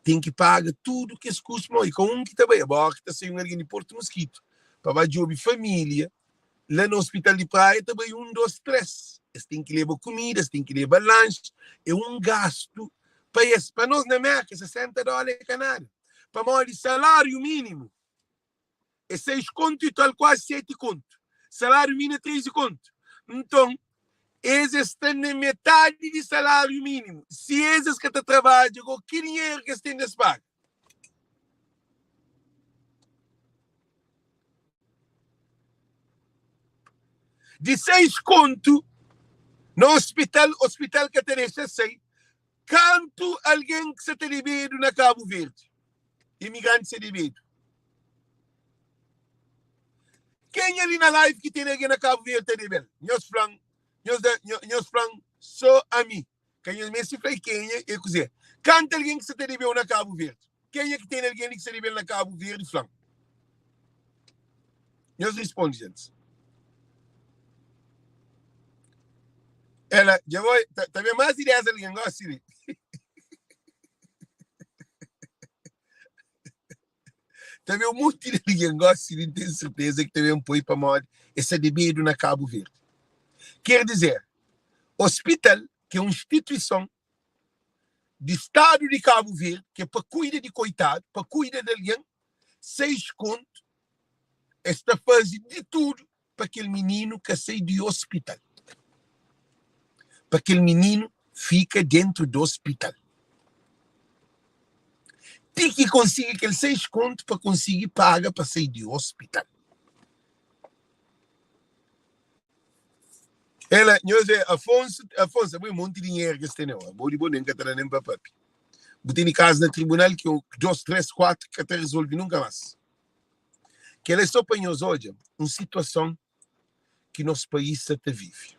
ten ki paga tudu kes kustu. Mo, e ka un ki ta bai, abo ki ta sai un algen di Porto Mosquito pa ba djobe família la na hospital di Praia ta bai 1, 2, 3. Es ten ki leba kumida, es ten ki leba lanxi, é un gastu pa es. Pa nos na Merka, 60 dóla é ka nada. Pamodi saláriu mínimu é 6 kontu i tal, kuazi 7 kontu. Saláriu mínimu é 13 kontu. Nton, es es sta na metadi di saláriu mínimu. Si es es ka ta trabadja, go ki dinheru ki es ten di es paga? Di 6 kontu na hospital, hospital ka ta dexa sai. Kantu algen ki sa ta debedu na Kabu Verdi, imigranti sa debedu. Kenha li na live ki tene algen na Kabu Verdi ta debel? Nhos flan, nhos da, nhos flan so ami. Ka nhos meste fla kenha e kuze. Kantu algen ki sa ta debeu na Kabu Verdi? Kenha ki tene algen li ki sa debel na Kabu Verdi flan. Nhos responde, gente. Ela, dja oi, ta, ta ben mais de 10 algen gosi li. Ta ben un monti di algen gosi li, N ten serteza ki ta ben poi pamodi e sa debedu na Kabu Verdi. Ker dizer, hospital, ki é un instituison di Stadu di Kabu Verdi, ki é pa kuida di koitadu, pa kuida di algen, 6 kontu, es ta faze di tudu pa kel mininu ka sai di hospital. Pa kel mininu fika dentru di hospital. Ti ki konsigi kel 6 kontu pa konsigi paga pa sai di hospital. Ela, nhos é Afonso, Afonso, abo é monti dinheiro que es tene, abo di bo nem ka ta da nem pa papi. Bu tene kazu na tribunal ki 2, 3, 4 ka ta resolve nunka mas. Kel é só pa nhos odja un situason ki nos país sa ta vive.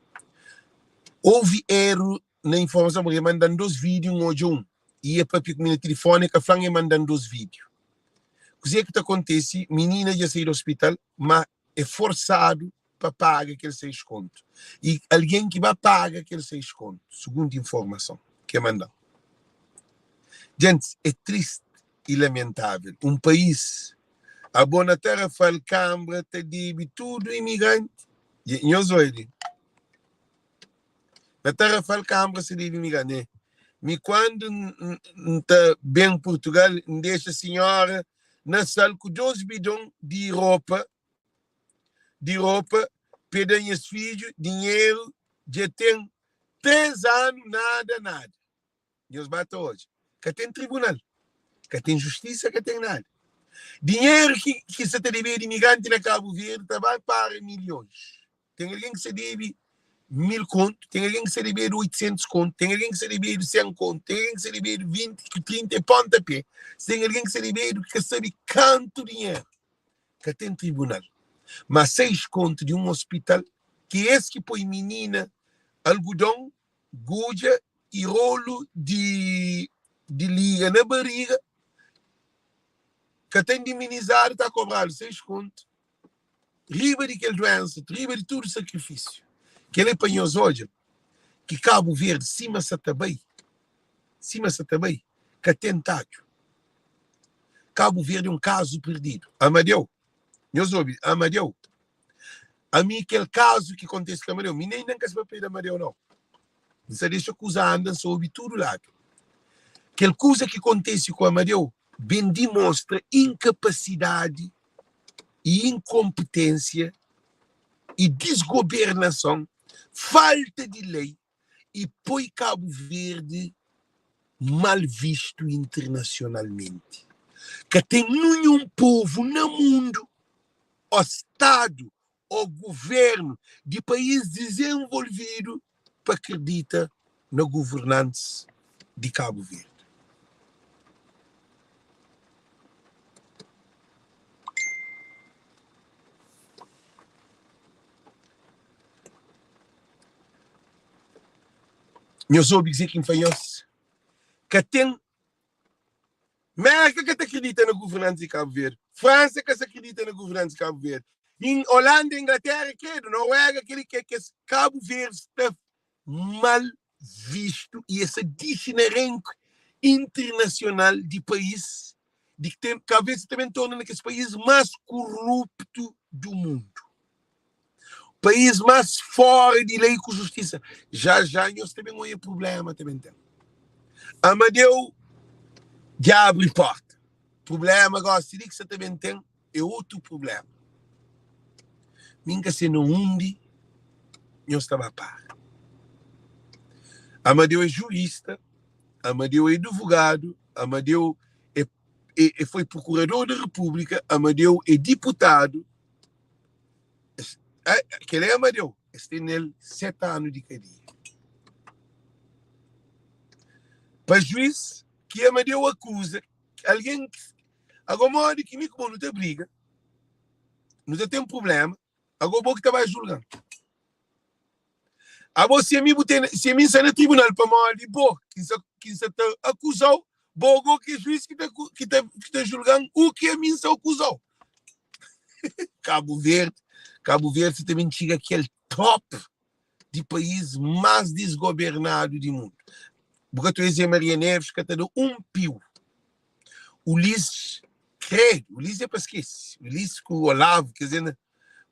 Houve erro na informason porque mandan 2 vídeo, N odja un e e papia ku mi na tilifoni, e ka flan e mandan 2 vídeo. Kuzê ki ta kontese, minina dja sai di hospital, ma é forsadu pa paga kel 6 kontu. E algen ki ba paga kel 6 kontu, sugundi informason ke mandan. Djentis, é triste e lamentável un país abo na Tarrafal Cambra ta debe tudu imigranti. Nhos oi li. Na Tarrafal Cambra sa debe imigranti. Mi kuandu N ta ben Portugal N dexa sinhora na sal ku 2 bidon di ropa di ropa pe da nhas fidju dinheru dja ten 3 anu nada nada. Nhos ba ta odja. Ka ten tribunal, ka ten justisa, ka ten nada. Dinheru ki, ki sa ta debe di imigranti na Kabu Verdi ta bai para milhons. Ten algen ki sa debe 1000 kontu, ten algen ki sa debedu 800 kontu, ten algen ki sa debedu 100 kontu, ten algen ki sa debedu 20, 30 e ponta pé. Ten algen ki sa debedu ki ka sabe kantu dinheru. Ka ten tribunal. Ma 6 kontu di un ospital, ki es ki poi minina algudon gudja i rolu di di liga na bariga ka ta indiminizadu ta kobradu 6 kontu riba di kel duensa riba di tudu sakrifisiu kel é pa nhos odja ki Kabu Verdi sima sa ta bai sima sa ta bai. Ka ten tadju. Kabu Verdi é un kazu perdidu. Amadeu, nhos obi, Amadeu, ami kel kazu ki kontese ku Amadeu, mi nen N ka sta papia di Amadeu nau. N sta dexa kuza anda, N sta obi tudu ladu. Kel kuza ki kontese ku Amadeu ben dimostra inkapasidadi i inkonpetensia i disgobernason, falta di lei i poi Kabu Verdi mal vistu internasionalmenti. Ka ten ninhun povu na mundu o stadu o guvernu di país dizenvolvidu pa kridita na guvernantis di Kabu Verdi. Nhos obi kuzê ki N fla nhos? Ka ten Merka ka ta kridita na guvernantis di Kabu Verdi, Fransa ka sa kridita na guvernantis di Kabu Verdi, Holanda, Inglaterra, kredu, Noruega, kel-li ke kes Kabu Verdi sta mal vistu i es sa dixi na renku internasional di país di ki ten Kabu Verdi sa ta ben torna na kes país más koruptu du mundu. País más fora di lei ku justisa. Já já nhos ta ben oia prublema ta ben ten. Amadeu dja abri porta. Prublema gosi li ki sa ta ben ten é otu prublema. Mi N ka se na undi nhos ta ba para. Amadeu é jurista, Amadeu é advogadu, Amadeu é é foi procurador da República, Amadeu é diputadu. Kel-la é Amadeu. Es ten nel 7 anu di kadia. Pa juiz ki Amadeu akuza algen ki Ago modi ki mi ku bo nu ta briga, nu ta ten prublema, ago bo ki ta bai julga-m. Abo si ami bu ten, si ami N sta na tribunal pamodi bo ki N sta ki N sta ta akuzau, bo go ki é juiz ki ta ki ta ki ta julga-m u ki ami N sta akuzau. Kabu Verdi, Kabu Verdi ta ben txiga kel top di país más disgobernadu di mundu. Bu ka ta oize Maria Neves ka ta da un piu. Ulisses, kredu, Ulisses é pa skese. Ulisses ku Olavo, kes é na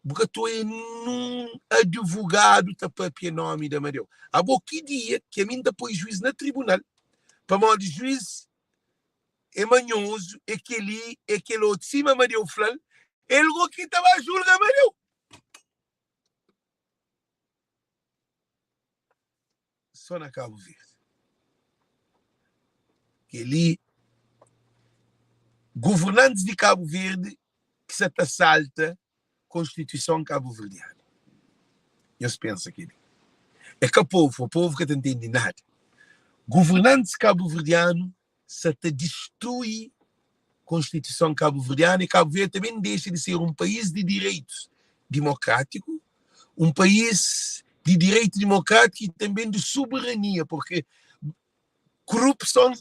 Bu ka ta oia nun advogadu ta papia nomi di Amadeu. Abo ki dia ki ami N ta poi juiz na tribunal pamodi juiz é manhozu, é keli, é kel otu, sima Amadeu fla-l, el go ki ta ba julga Amadeu. Só na Kabu Verdi. Kel-li, governantis di Kabu Verdi ki sa ta salta Konstituison kabuverdianu. Nhos pensa kel-li. É ka povu, povu ka ta ntende nada. Governantis kabuverdianu sa ta distrui Konstituison kabuverdianu y Kabu Verdi ta ben dexa di ser un país di direitus dimokrátiku, un país di direitu dimokrátiku y tanben di soberania, purki korupson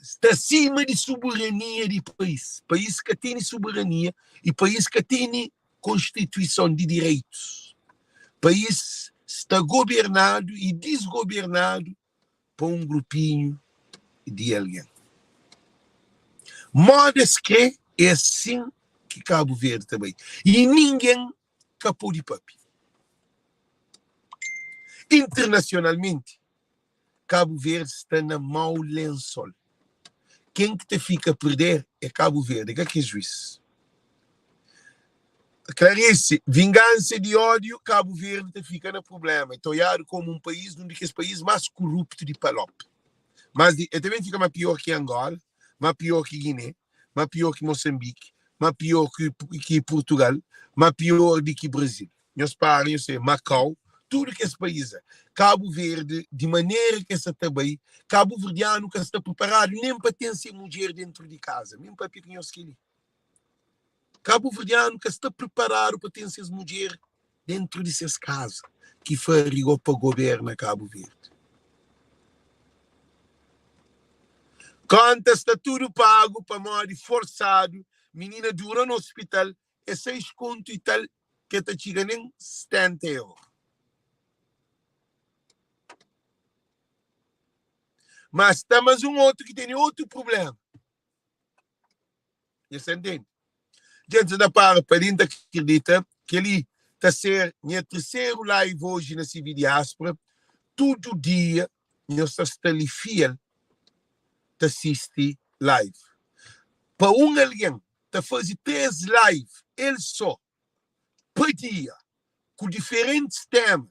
sta sima di soberania di país. País ka tene soberania y país ka tene konstituison di direitus. País sta gobernadu y disgobernadu pa un grupinhu di algen. Moda es kre é asin ki Kabu Verdi ta bai y ningen ka pode papia. Internasionalmenti, Kabu Verdi sta na mau lensol. Ken ki ta fika perder é Kabu Verdi, é ka kes juiz. Clarice, vingança di ódio, Kabu Verdi ta fika na prublema. E ta oiadu komu un país, un di kes país más kuruptu di Palop. Mas di, e ta ben fika ma pior ki Angola, ma pior ki Guiné, ma pior ki Moçambique, ma pior ki, ki Portugal, ma pior di ki Brasil. Nhos para, nhos se, Macau, tudu kes país. Kabu Verdi, di manera ki es sa ta bai, kabuverdianu ka sta preparadu nem pa ten se mudjer dentru di kaza. Mi N papia ku nhos kel-li. Kabuverdianu ka sta preparadu pa ten ses mudjer dentru di ses kaza ki farigo pa goberna Kabu Verdi. Konta sta tudu pagu pamodi forsadu, minina dura na ospital é 6 kontu i tal ke ta txiga nen 70 euro. Mas sta mas un otu ki tene otu prublema. Nhos ta ntende? Djentis ta para pa li, N ta kridita kel-li ta ser nha terseru live oji na CV Diáspora. Tudu dia nhos ta sta li fiel ta sisti live. Pa un algen ta faze 3 live el so pa dia ku diferentis tema,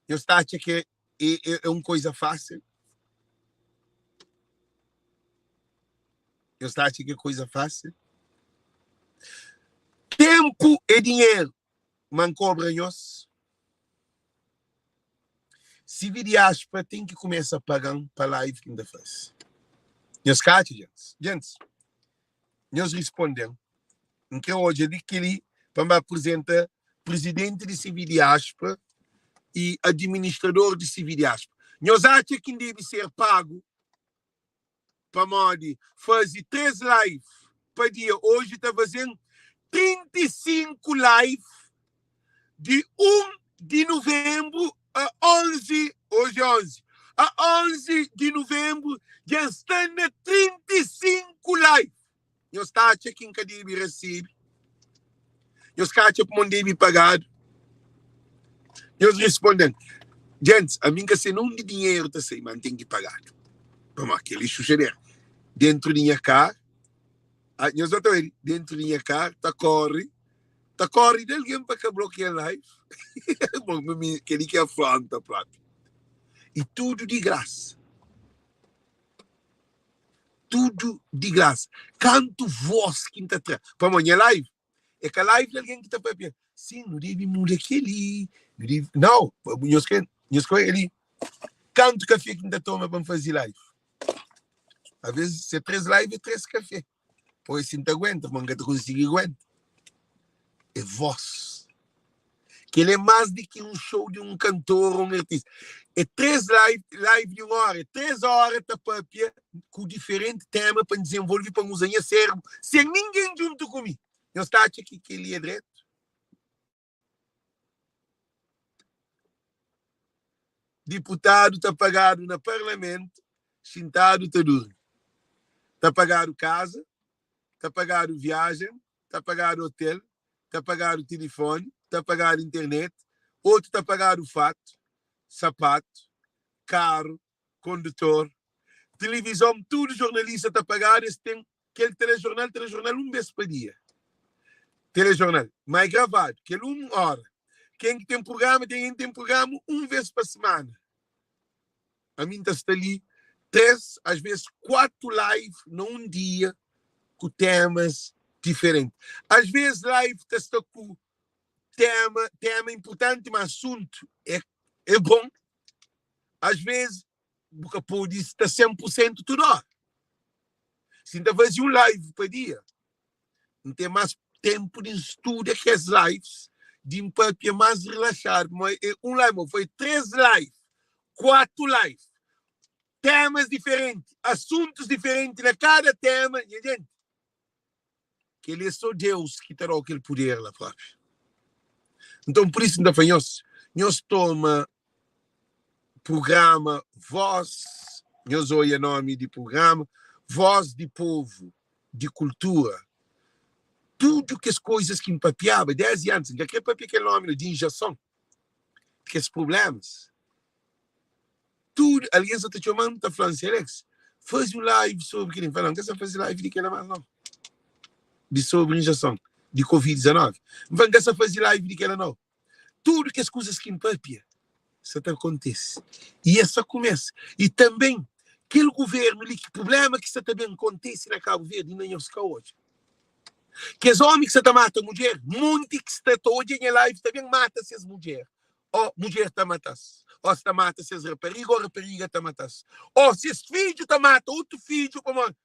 nhos ta atxa ke é un koiza fásil? Nhos ta atxa ke é koiza fásil? Tempu é dinheru, ma N kobra nhos. CV Diáspora ten ki kumesa paga-m pa live ki N ta faze. Nhos ka atxa, djentis? Djentis, nhos risponde-m. N kre odja di kel-li pa N ba aprizenta prizidenti di CV Diáspora i adiministrador di CV Diáspora. Nhos atxa ki N debe ser pagu pamodi faze 3 live pa dia? Oji ta faze-m 35 live di 1 di nuvenbru a 11, oji é 11, a 11 di nuvenbru dja N sta na 35 live. Nhos ta atxa ki N ka debe resebe? Nhos ka atxa kuma N debe pagadu? Nhos responde-m, Djentis, ami N ka se na undi dinheru ta sai, ma N ten ki pagadu. Pamodi kel-li xuxadera dentru di nha kar, nhos ta obi, dentru di nha kar ta kóre, ta kóre di algen pa ka blokia live. Bon, kel-li ki é afronta própi. I tudu di grasa. Tudu di grasa. Kantu vós ki N ta tra? Pamodi nha live é ka live di algen ki ta papia, Sin, nu debe muda kel-li, nu debe. Nau, nhos krê, nhos krê kel-li. Kantu kafé ki N ta toma pa N faze live? Alvês, se é 3 live, é 3 kafé. Pois si N ta aguenta, ma N ka ta konsigi aguenta. É vós. Kel-li é más di ki un show di un kantor ô un artista. É 3 live, live di un óra, é 3 óra ta pâpia ku diferenti téma pa N dizenvolve, pa N uza nha sérbru sen ningen djuntu ku mi. Nhos ta atxa ki kel-li é dretu? Diputadu ta pagadu na parlamentu, xintadu ta durmi. Ta pagadu kaza, ta pagadu viajen, ta pagadu otel, ta pagadu tilifoni, ta pagadu internet, otu ta pagadu fatu, sapatu, karu, kondutor, tilivizon, tudu jornalista ta pagadu, es ten kel telejornal, telejornal un bes pa dia, telejornal, ma é gravadu, kel un ora. Ken ki ten prugrama, ten ken ten prugrama un ves pa semana. Ami N ta sta li 3, às ves 4 live na un dia ku temas diferenti. Às ves live ta sta ku tema, tema inpurtanti, ma asuntu é é bon. Às ves bu ka pode sta 100% tudu ora. Si N ta faze un live pa dia, N ten más ténpu di N studa kes lives, di N pâpia más rilaxadu. Pamodi é un live, ma foi 3 live, 4 live, témas diferenti, asuntus diferenti na kada téma. Nha jenti, kel-li é sô Deus ki ta da-u kel puder la própi. Nton, pur isu N ta fla nhos, nhos toma prugrama Voz, nhos oia nomi di prugrama, Voz di Povu di Kultura, tudu kes koizas ki N papiaba desdi antis, N ka kre papia kel nomi la, di injason, di kes prublemas, tudu, algen sa ta txoma-m ta fla-m, Selex, faze un live sobri kel-li, N fla, N ka sa faze live di kel-la más nau, di sobri injason di Covid 19, N fla, N ka sa faze live di kel-la nau. Tudu kes kuzas ki N pâpia sta ta kontise i es sta kumesa. I tanbê, kel govérnu li, ki prubléma ki sta ta ben kontise na Kabu Verdi, inda nhos ka odja. Kes ómi ki sta ta mata mudjer, monti ki sta ta odja nha live ta ben mata ses mudjer, ô mudjer ta mata-s, ô es ta mata ses rapariga, ô rapariga ta mata-s, ô ses fidju ta mata otu fidju pamodi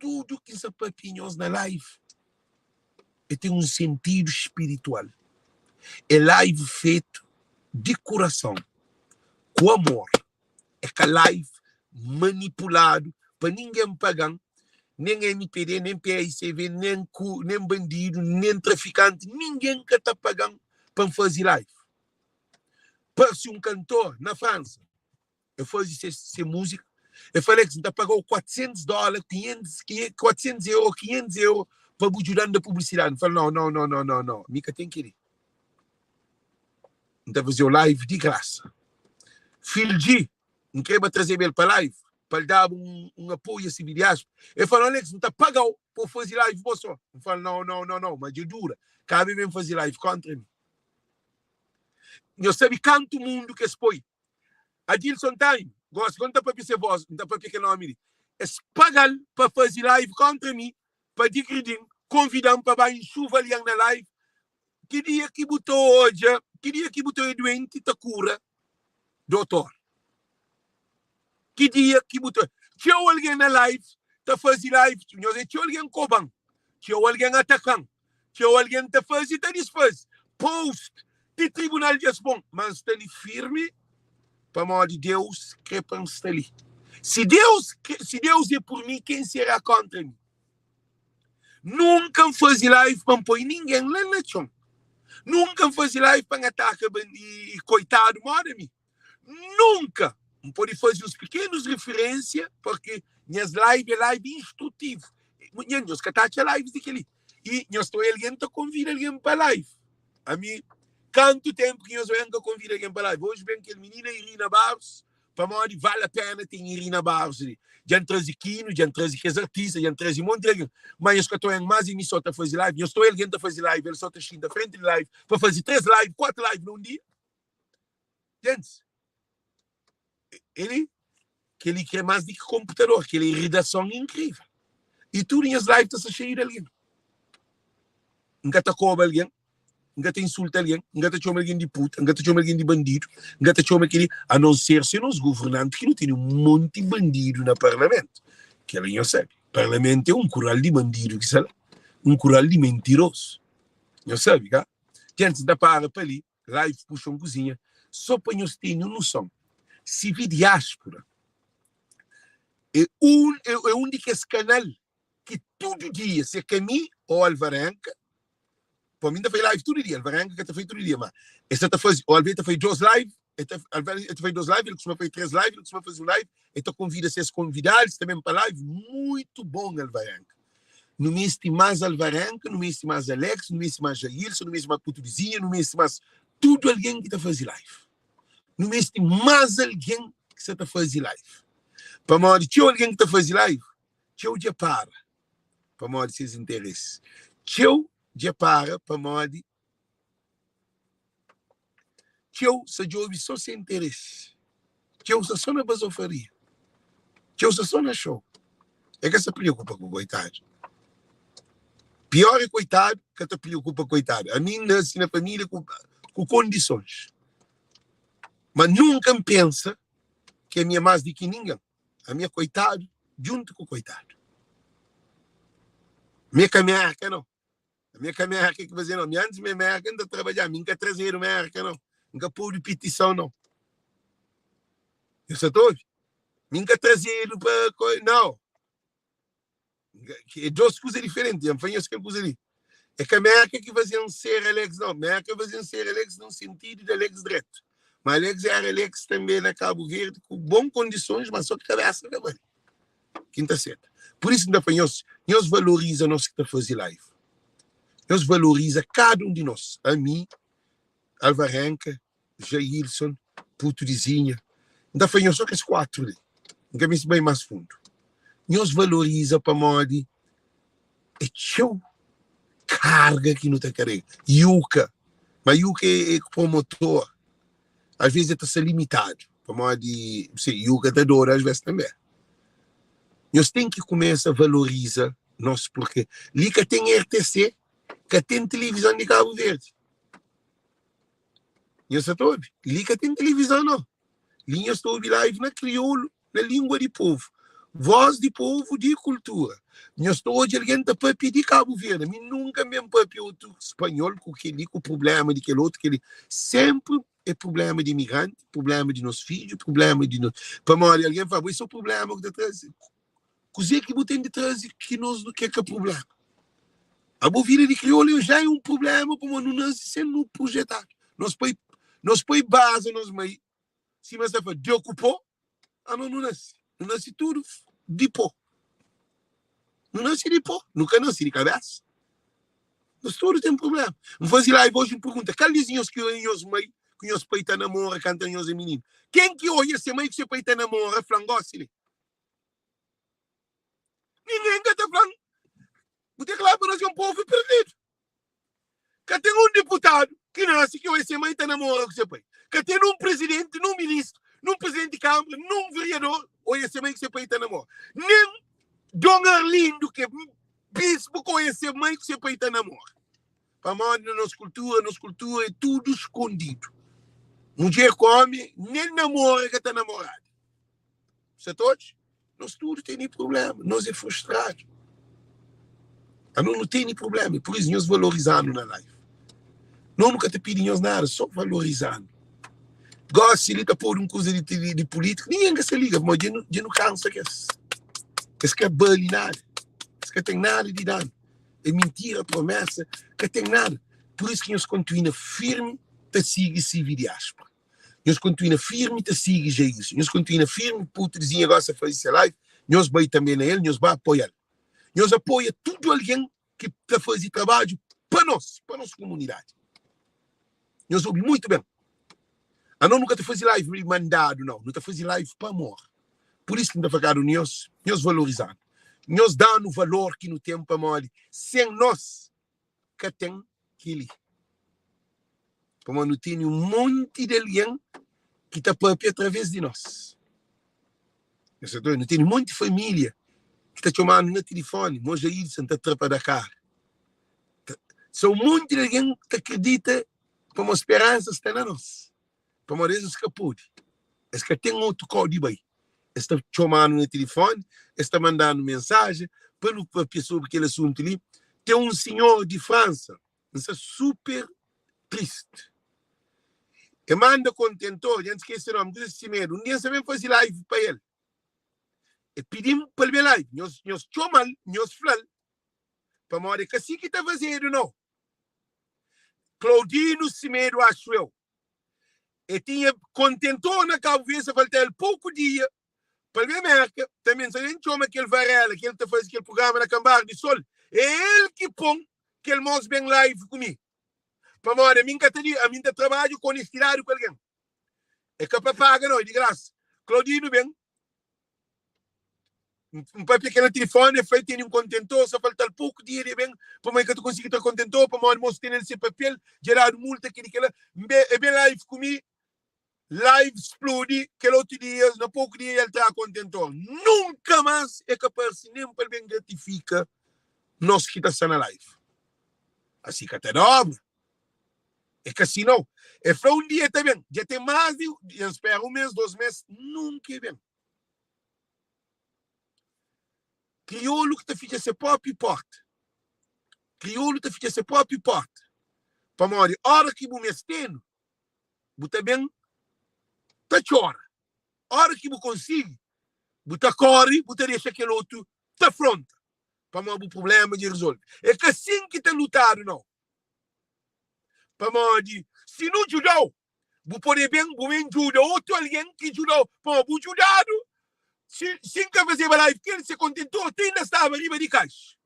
Tudu ki N sta papia nhos na live e ten un sentidu spiritual. É live fetu di kurason, ku amor. É ka live manipuladu pa ningen paga-m, nen mpd, nen PAICV, nen ku, nen bandidu, nen trafikanti, ningen ka ta paga-m pa N faze live. Parse un kantor na Fransa, el faze se, se múzika. El fla, Alex, N ta paga-u 400 dóla, 500, 400 euro, 500 euro pa bu djuda-m da publisidadi. N fla, Nau, nau, nau, nau, nau, nau, mi ka ten kel-li. N ta faze-u live di grasa. Phil G, N kreba trazeba el pa live pa el daba un, un apoiu a CB Diáspora. El fla, Alex, N ta paga-u pa bu faze live bo sô. N fla, Nau, nau, nau, nau, ma dja dura. Kaba el ben faze live kóntra mi. Nhos sabe kantu mundu ki es poi Adilson Time, gosi ka N ta papia se voz, N ta papia kel nomi li. Es paga-l pa faze live kóntra mi, pa digridi-m, konvida-m pa ba enxuvalha-m na live. Ki dia ki bu ta odja, ki dia ki bu ta odja duenti ta kura dotor? Ki dia ki bu ta txeu algen na live ta faze live, nhos é txeu algen koba-m, txeu algen ataka-m, Txeu algen ta faze i ta disfaze post ti tribunal dja es pon, ma N sta li firmi pamodi Deus kre pa N sta li. Si Deus si Deus é por mi, ken será kontra mi? Nunka N faze live pa N poi ningen la na txon. Nunka N faze live pa N ataka koitadu moda mi. Nunka! N pode faze uns pikenus rifirensia, purki nhas live é live instrutivu. Nha, nhos ka ta atxa lives di kel-li. I nhos ta oia algen ta konvida algen pa live. Ami, kantu tenpu ki nhos oia N ka konvida algen pa live? Oji ben kel minina Irina Barros, pamodi vale a pena ten Irina Barros li. Dja N traze Kino, dja N traze kes artista, dja N traze monti di algen. Ma nhos ka ta oia-m más, i mi sô ta faze live. Nhos ta oia algen ta faze live, el sô ta xinta frenti di live pa faze 3 live, 4 live na un dia? Gentis, ele kel-li krê más di ki konputador, kel-li é redason inkrível. I tudu nhas live ta sta xeiu di algen. N ka ta koba algen, N ka ta insulta algen, N ka ta txoma algen di puta, N ka ta txoma algen di bandidu, N ka ta txoma kel-li, a non ser se nos governanti ki nu tene un monti bandidu na parlamentu. Kel-li nhos sabe, parlamentu é un kural di bandidu ki sta la, un kural di mentirosu. Nhos sabe, ka? Gentis, N ta para pa li. Live puxa un kuzinha so pa nhos tene un noson CV diaspora é un é un di kes kanal ki tudu dia se ka mi o Alvarenga pa mi n ta fai live tudu dia Alvarenga ka ta fai tudu dia ma el sa ta fazi o alves el ta fai dos live el ta el ta fai dos live el kustuma fai tres live el kustuma fazi un live el ta konvida ses konvidadus tanbe pa live muitu bon Alvarenga. Nu meste más Alvarenga, nu meste más Alex, nu meste más Jailson, nu meste más Putu Vizinha, nu meste más tudu algen ki ta faze live. Nu meste más algen ki sa ta faze live. Pamodi txeu algen ki ta faze live, txeu dja para pamodi ses interesi. Txeu dja para pamodi Txeu sa djobe so se interesi. Txeu sta so na bazofaria. Txeu sta so na xou. E ka sta preokupa ku koitadu. Pior é koitadu ka ta preokupa koitadu. Ami N nase na família ku, ku kondisons. Ma nunka N pensa ki ami é más di ki ningen. Ami é koitadu djuntu ku koitadu. Mi é ka Merka, nau. Ami é ka Merka ki faze nau. Mi antis mi é Merka, N ta trabadja. Mi N ka trazedu Merka nau. N ka podu pitison nau. Nhos sa ta obi? Mi N ka trazedu pa nau. É dos kuza diferenti. N fla nhos kel kuza li. É ka Merka ki faze-m ser Alex nau. Merka faze-m ser Alex nun sentidu di Alex dretu. Ma Alex éra Alex tanbe na Kabu Verdi ku bon kondisons, ma so ki kabésa ka bali. Ki N ta seta. Pur isu N ta fla nhos, nhos valoriza nos ki ta faze live. Nhos valoriza kada un di nos. Ami, Alvarenka, Jailson, Putu di Zinha. N ta fla nhos so kes 4 li. N ka meste bai más fundu. Nhos valoriza pamodi é txeu karga ki nu ta karega. Yuka, ma Yuka é promotor. Às vezes el ta sta limitadu pamodi si Yuka ta dora às vezes tanbê. Nhos ten ki kumesa valoriza nos purke li ka ten RTC, ka ten tilivizon di Kabu Verdi. Nhos sa ta obi? Li ka ten tilivizon no. Li nhos ta obi live na kriolu, na lingua di povu. Voz di povu di kultura. Nhos ta odja algen ta papia di Kabu Verdi. Mi nunka N ben papia otu spanhol ku kel-li, ku prubléma di kel otu, kel-li. Sénpri é prubléma di imigranti, prubléma di nos fidju, prubléma di nos. Pamodi algen fla, bo é so prubléma ku ta traze. Kuzê ki bu ten di traze ki nos nu ke ka prubléma? Abo vida di kriolu já é un prubléma pamodi nu nase sen nu projetadu. Nos pai, nos pai baza nos mai, sima es ta fla, Deus ku pô, ano nu nase. Nu nase tudu di pó. Nu nase di pó, nu ka nase di kabésa. Nos tudu ten prubléma. N faze live oji, N pergunta, kal di nhos ki odja nhos mai ku nhos pai ta namora kantu anhos é mininu? Ken ki odja se mai ku se pai ta namora, fla-m gósi li. Ningen ka ta fla-m. Bu ten klaru pa nos é un povu perdidu. Ka ten un diputadu ki nase ki odja se mai ta namora ku se pai. Ka ten un prizidenti, nun ministru, nun prizidenti di kanbra, nun veriador odja se mai ku se pai ta namora. Nen Don Arlindo ki é bispu ka odja se mai ku se pai ta namora. Pamodi na nos kultura, nos kultura é tudu skondidu. Mudjer ku omi nen namora ka ta namoradu. Sa ta odja? Nos tudu tene prubléma, nos é frustradu. Anos nu tene prubléma, e pur isu nhos valoriza-nu na live. Nos nu ka ta pidi nhos nada, sô valoriza-nu. Gósi li ta podu un kuza di, di, di pulítika, ningen ka sta liga, pamodi dja nu, dja nu kansa kes. Es ka bali nada, es ka ten nada di danu. É mintira, promesa, ka ten nada. Pur isu ki nhos kontinua firmi ta sigi CV Diáspora. Nhos kontinua firmi ta sigi Jailson. Nhos kontinua firmi puto dizinha gosta fazi se live. Nhos bai tambe na el, nhos ba apoial. Nhos apoia tudo alguém ki ta fazi trabadju pa nos, pa nos komunidadi. Nhos obi muito bem. Ano nu ka ta fazi live mandado não, nu ta fazi live pa amor. Por isso ki nu ta fla kada um di nhos, nhos valorizanu. Nhos danu valor ki nu tem pamodi sem nos ka ten kel-li. Pamodi nu tene un monti di algen ki ta pâpia através di nos. Nu tene un monti família ki ta txoma-nu na tilifóni, Mo Jailson ta tra pa Dakar. Sa un monti di algen ki ta kridita pamodi speransa sta na nos. Pamodi es es ka pode. Es ka ten otu kau di bai. Es ta txoma-nu na tilifóni, es ta manda-nu mensajen pa nu pâpia sobri kel asuntu li. Ten un sinhor di Fransa, N sta super tristi. E manda kontentor, dja N skese nómi, kuza si medu. Un dia N sta ben faze live pa el. E pidi-m pa el ben live. Nhos, nhos txoma-l, nhos fla-l, pamodi é ka si ki ta fazedu, nau. Claudino Semedo, acho eu. E tinha kontentor na Cabo Verde, sa falta el pouku dia pa el ben Merka. Tanbe, sa ben txoma kel Varela, ki el ta faze kel prugrama na Kambar di Sol. É el ki pon kel mos ben live ku mi. Pamodi ami N ka ta di, ami N ta trabadja ku onestidadi ku algen. É ka pa paga nau, é di grasa. Claudino ben. N papia kel na tilifoni, el fla el tene un kontentor, sa falta-l poku dia di ben, pamodi el ka ta konsigi tra kontentor, pamodi mos tene-l se papel, dja dadu multa, kel-li, kel-la. N ben, el ben live ku mi, live spludi, kel otu dia, na poku dia el tra kontentor. Nunka mas el ka parse nen pa el ben gratifika nos ki ta sta na live. Asi ka ta da obra. É ka si nau. El fla un dia el ta ben. Dja ten más di, dja N spera un mês, dos mês, nunka el ben. Kriolu ki ta fitxa se própi pórta. Kriolu ta fitxa se própi pórta. Pamodi óra ki bu meste-nu, bu ta ben ta txora. Óra ki bu konsigi, bu ta kóre, bu ta dexa kel otu ta fronta. Pamodi bu prubléma dja rezolve. É ka sin ki ta lutadu, nau. Pamodi si nu djuda-u, bu pode ben bu ben djuda otu algen ki djuda-u. Pamodi bu djudadu. Si, si N ka fazeba live, kel se kontentor ti inda staba riba di kaxa.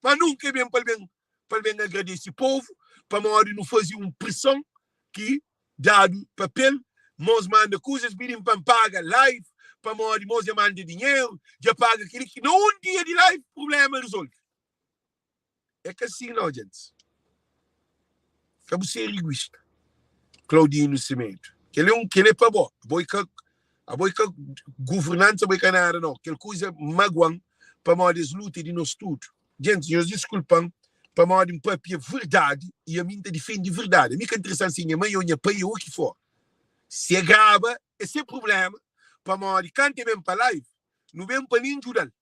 Ma nunka e ben pa el ben pa el ben agradese povu, pamodi nu faze un prison ki dadu papel, mos manda kuzas, pidi-m pa N paga live, pamodi mos dja manda dinheru, dja paga kel-li ki na un dia di live, prubléma rezolve. É ka si nau, djentis. Ka bu ser iguista. Claudino Semedo. Kel é un kel é pa bo. Abo é ka abo é ka governantes, abo é ka nada nau. Kel kuza maguan pamodi es luta é di nos tudu. Djentis, nhos diskulpan pamodi N papia verdadi i ami N ta difende verdadi. Ami ka interesan si é nha mai ou nha pai ou o ki for. Si é graba é se prublema pamodi kantu é ben pa live nu ben pa li N djuda-l.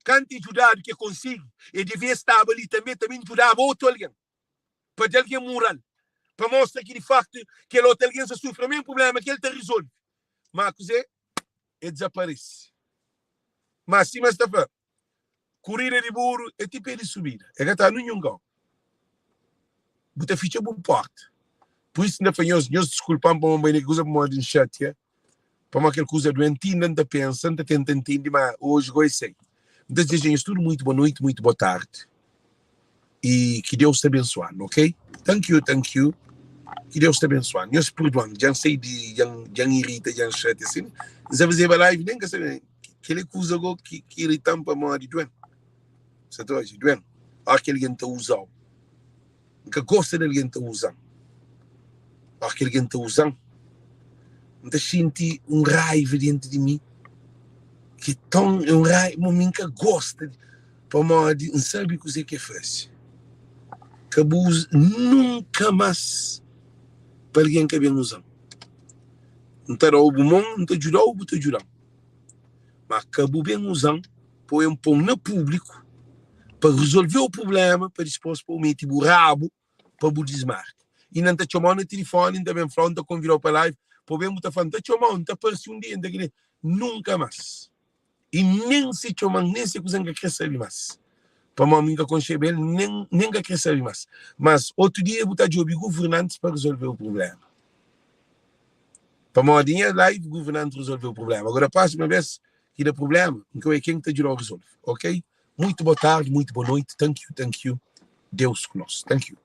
Kantu e djudadu ki e konsigi, e devia staba li tanbe ta ben djudaba otu algen, pa da algen mural, pa mostra ki di faktu kel otu algen sta sufri mesmu prublema ki el ta rizolve. Ma kuze? E dizaparese. Ma sima es ta fla, kurida di buru e ti pe di subida, e ka ta ninhun kau. Bu ta fitxa bu porta. Pur isu N ta fla nhos, nhos diskulpa-m pamodi N bai na ki kuza pamodi N xatia. Pamodi kel kuza duenti inda N ta pensa, N ta tenta ntende ma oji goi sei. N ta dizeja nhos tudu muitu boa noiti, muitu boa tardi i ki Deus ta abensoa-nu, ok? Thank you, thank you. Ki Deus ta abensoa-nu. Nhos purdua-m, dja N sai di, dja N, dja N irita, dja N xatia si. N sa fazeba live nen ka sabe. Kel-li kuza go ki, ki irita-m pamodi duen. Sa ta odja, duen. Óra ki algen ta uza-u. N ka gosta di algen ta uza-m. Óras ki algen ta uza-m, N ta xinti un raiva déntu di mi ki é ton, é un raiva, ma mi N ka gosta pamodi N sabe kuzê ki é faze. Ka bu uza nunka más pa algen ka ben uza-m. N ta da-u bu mon, N ta djuda-u, bu ta djuda-m. Má ka bu ben uza-m pa N pô-m na públiku pa rezolve-u prubléma pa dispôs pa bu mete bu rabu pa bu dismarka. Inda N ta txoma-u na tilifóni, N ta ben fla-u, N ta konvida-u pa live pa bu ben bu ta fla, N ta txoma-u, N ta parse un dia, N ta kre. Nunka más. I nen si txoma-m, nen si kuza N ka kre sabe más. Pamodi mi N ka konxeba el, nen N ka kre sabe más. Mas otu dia bu ta djobe governantis pa rezolve-u prubléma. Pamodi nha live governanti rezolveu problema. Agora próxima vez ki da problema, N ka oia ken ki ta djudau rezolve. Ok? Muito boa tarde, muito boa noite. Thank you, thank you. Deus ku nos. Thank you.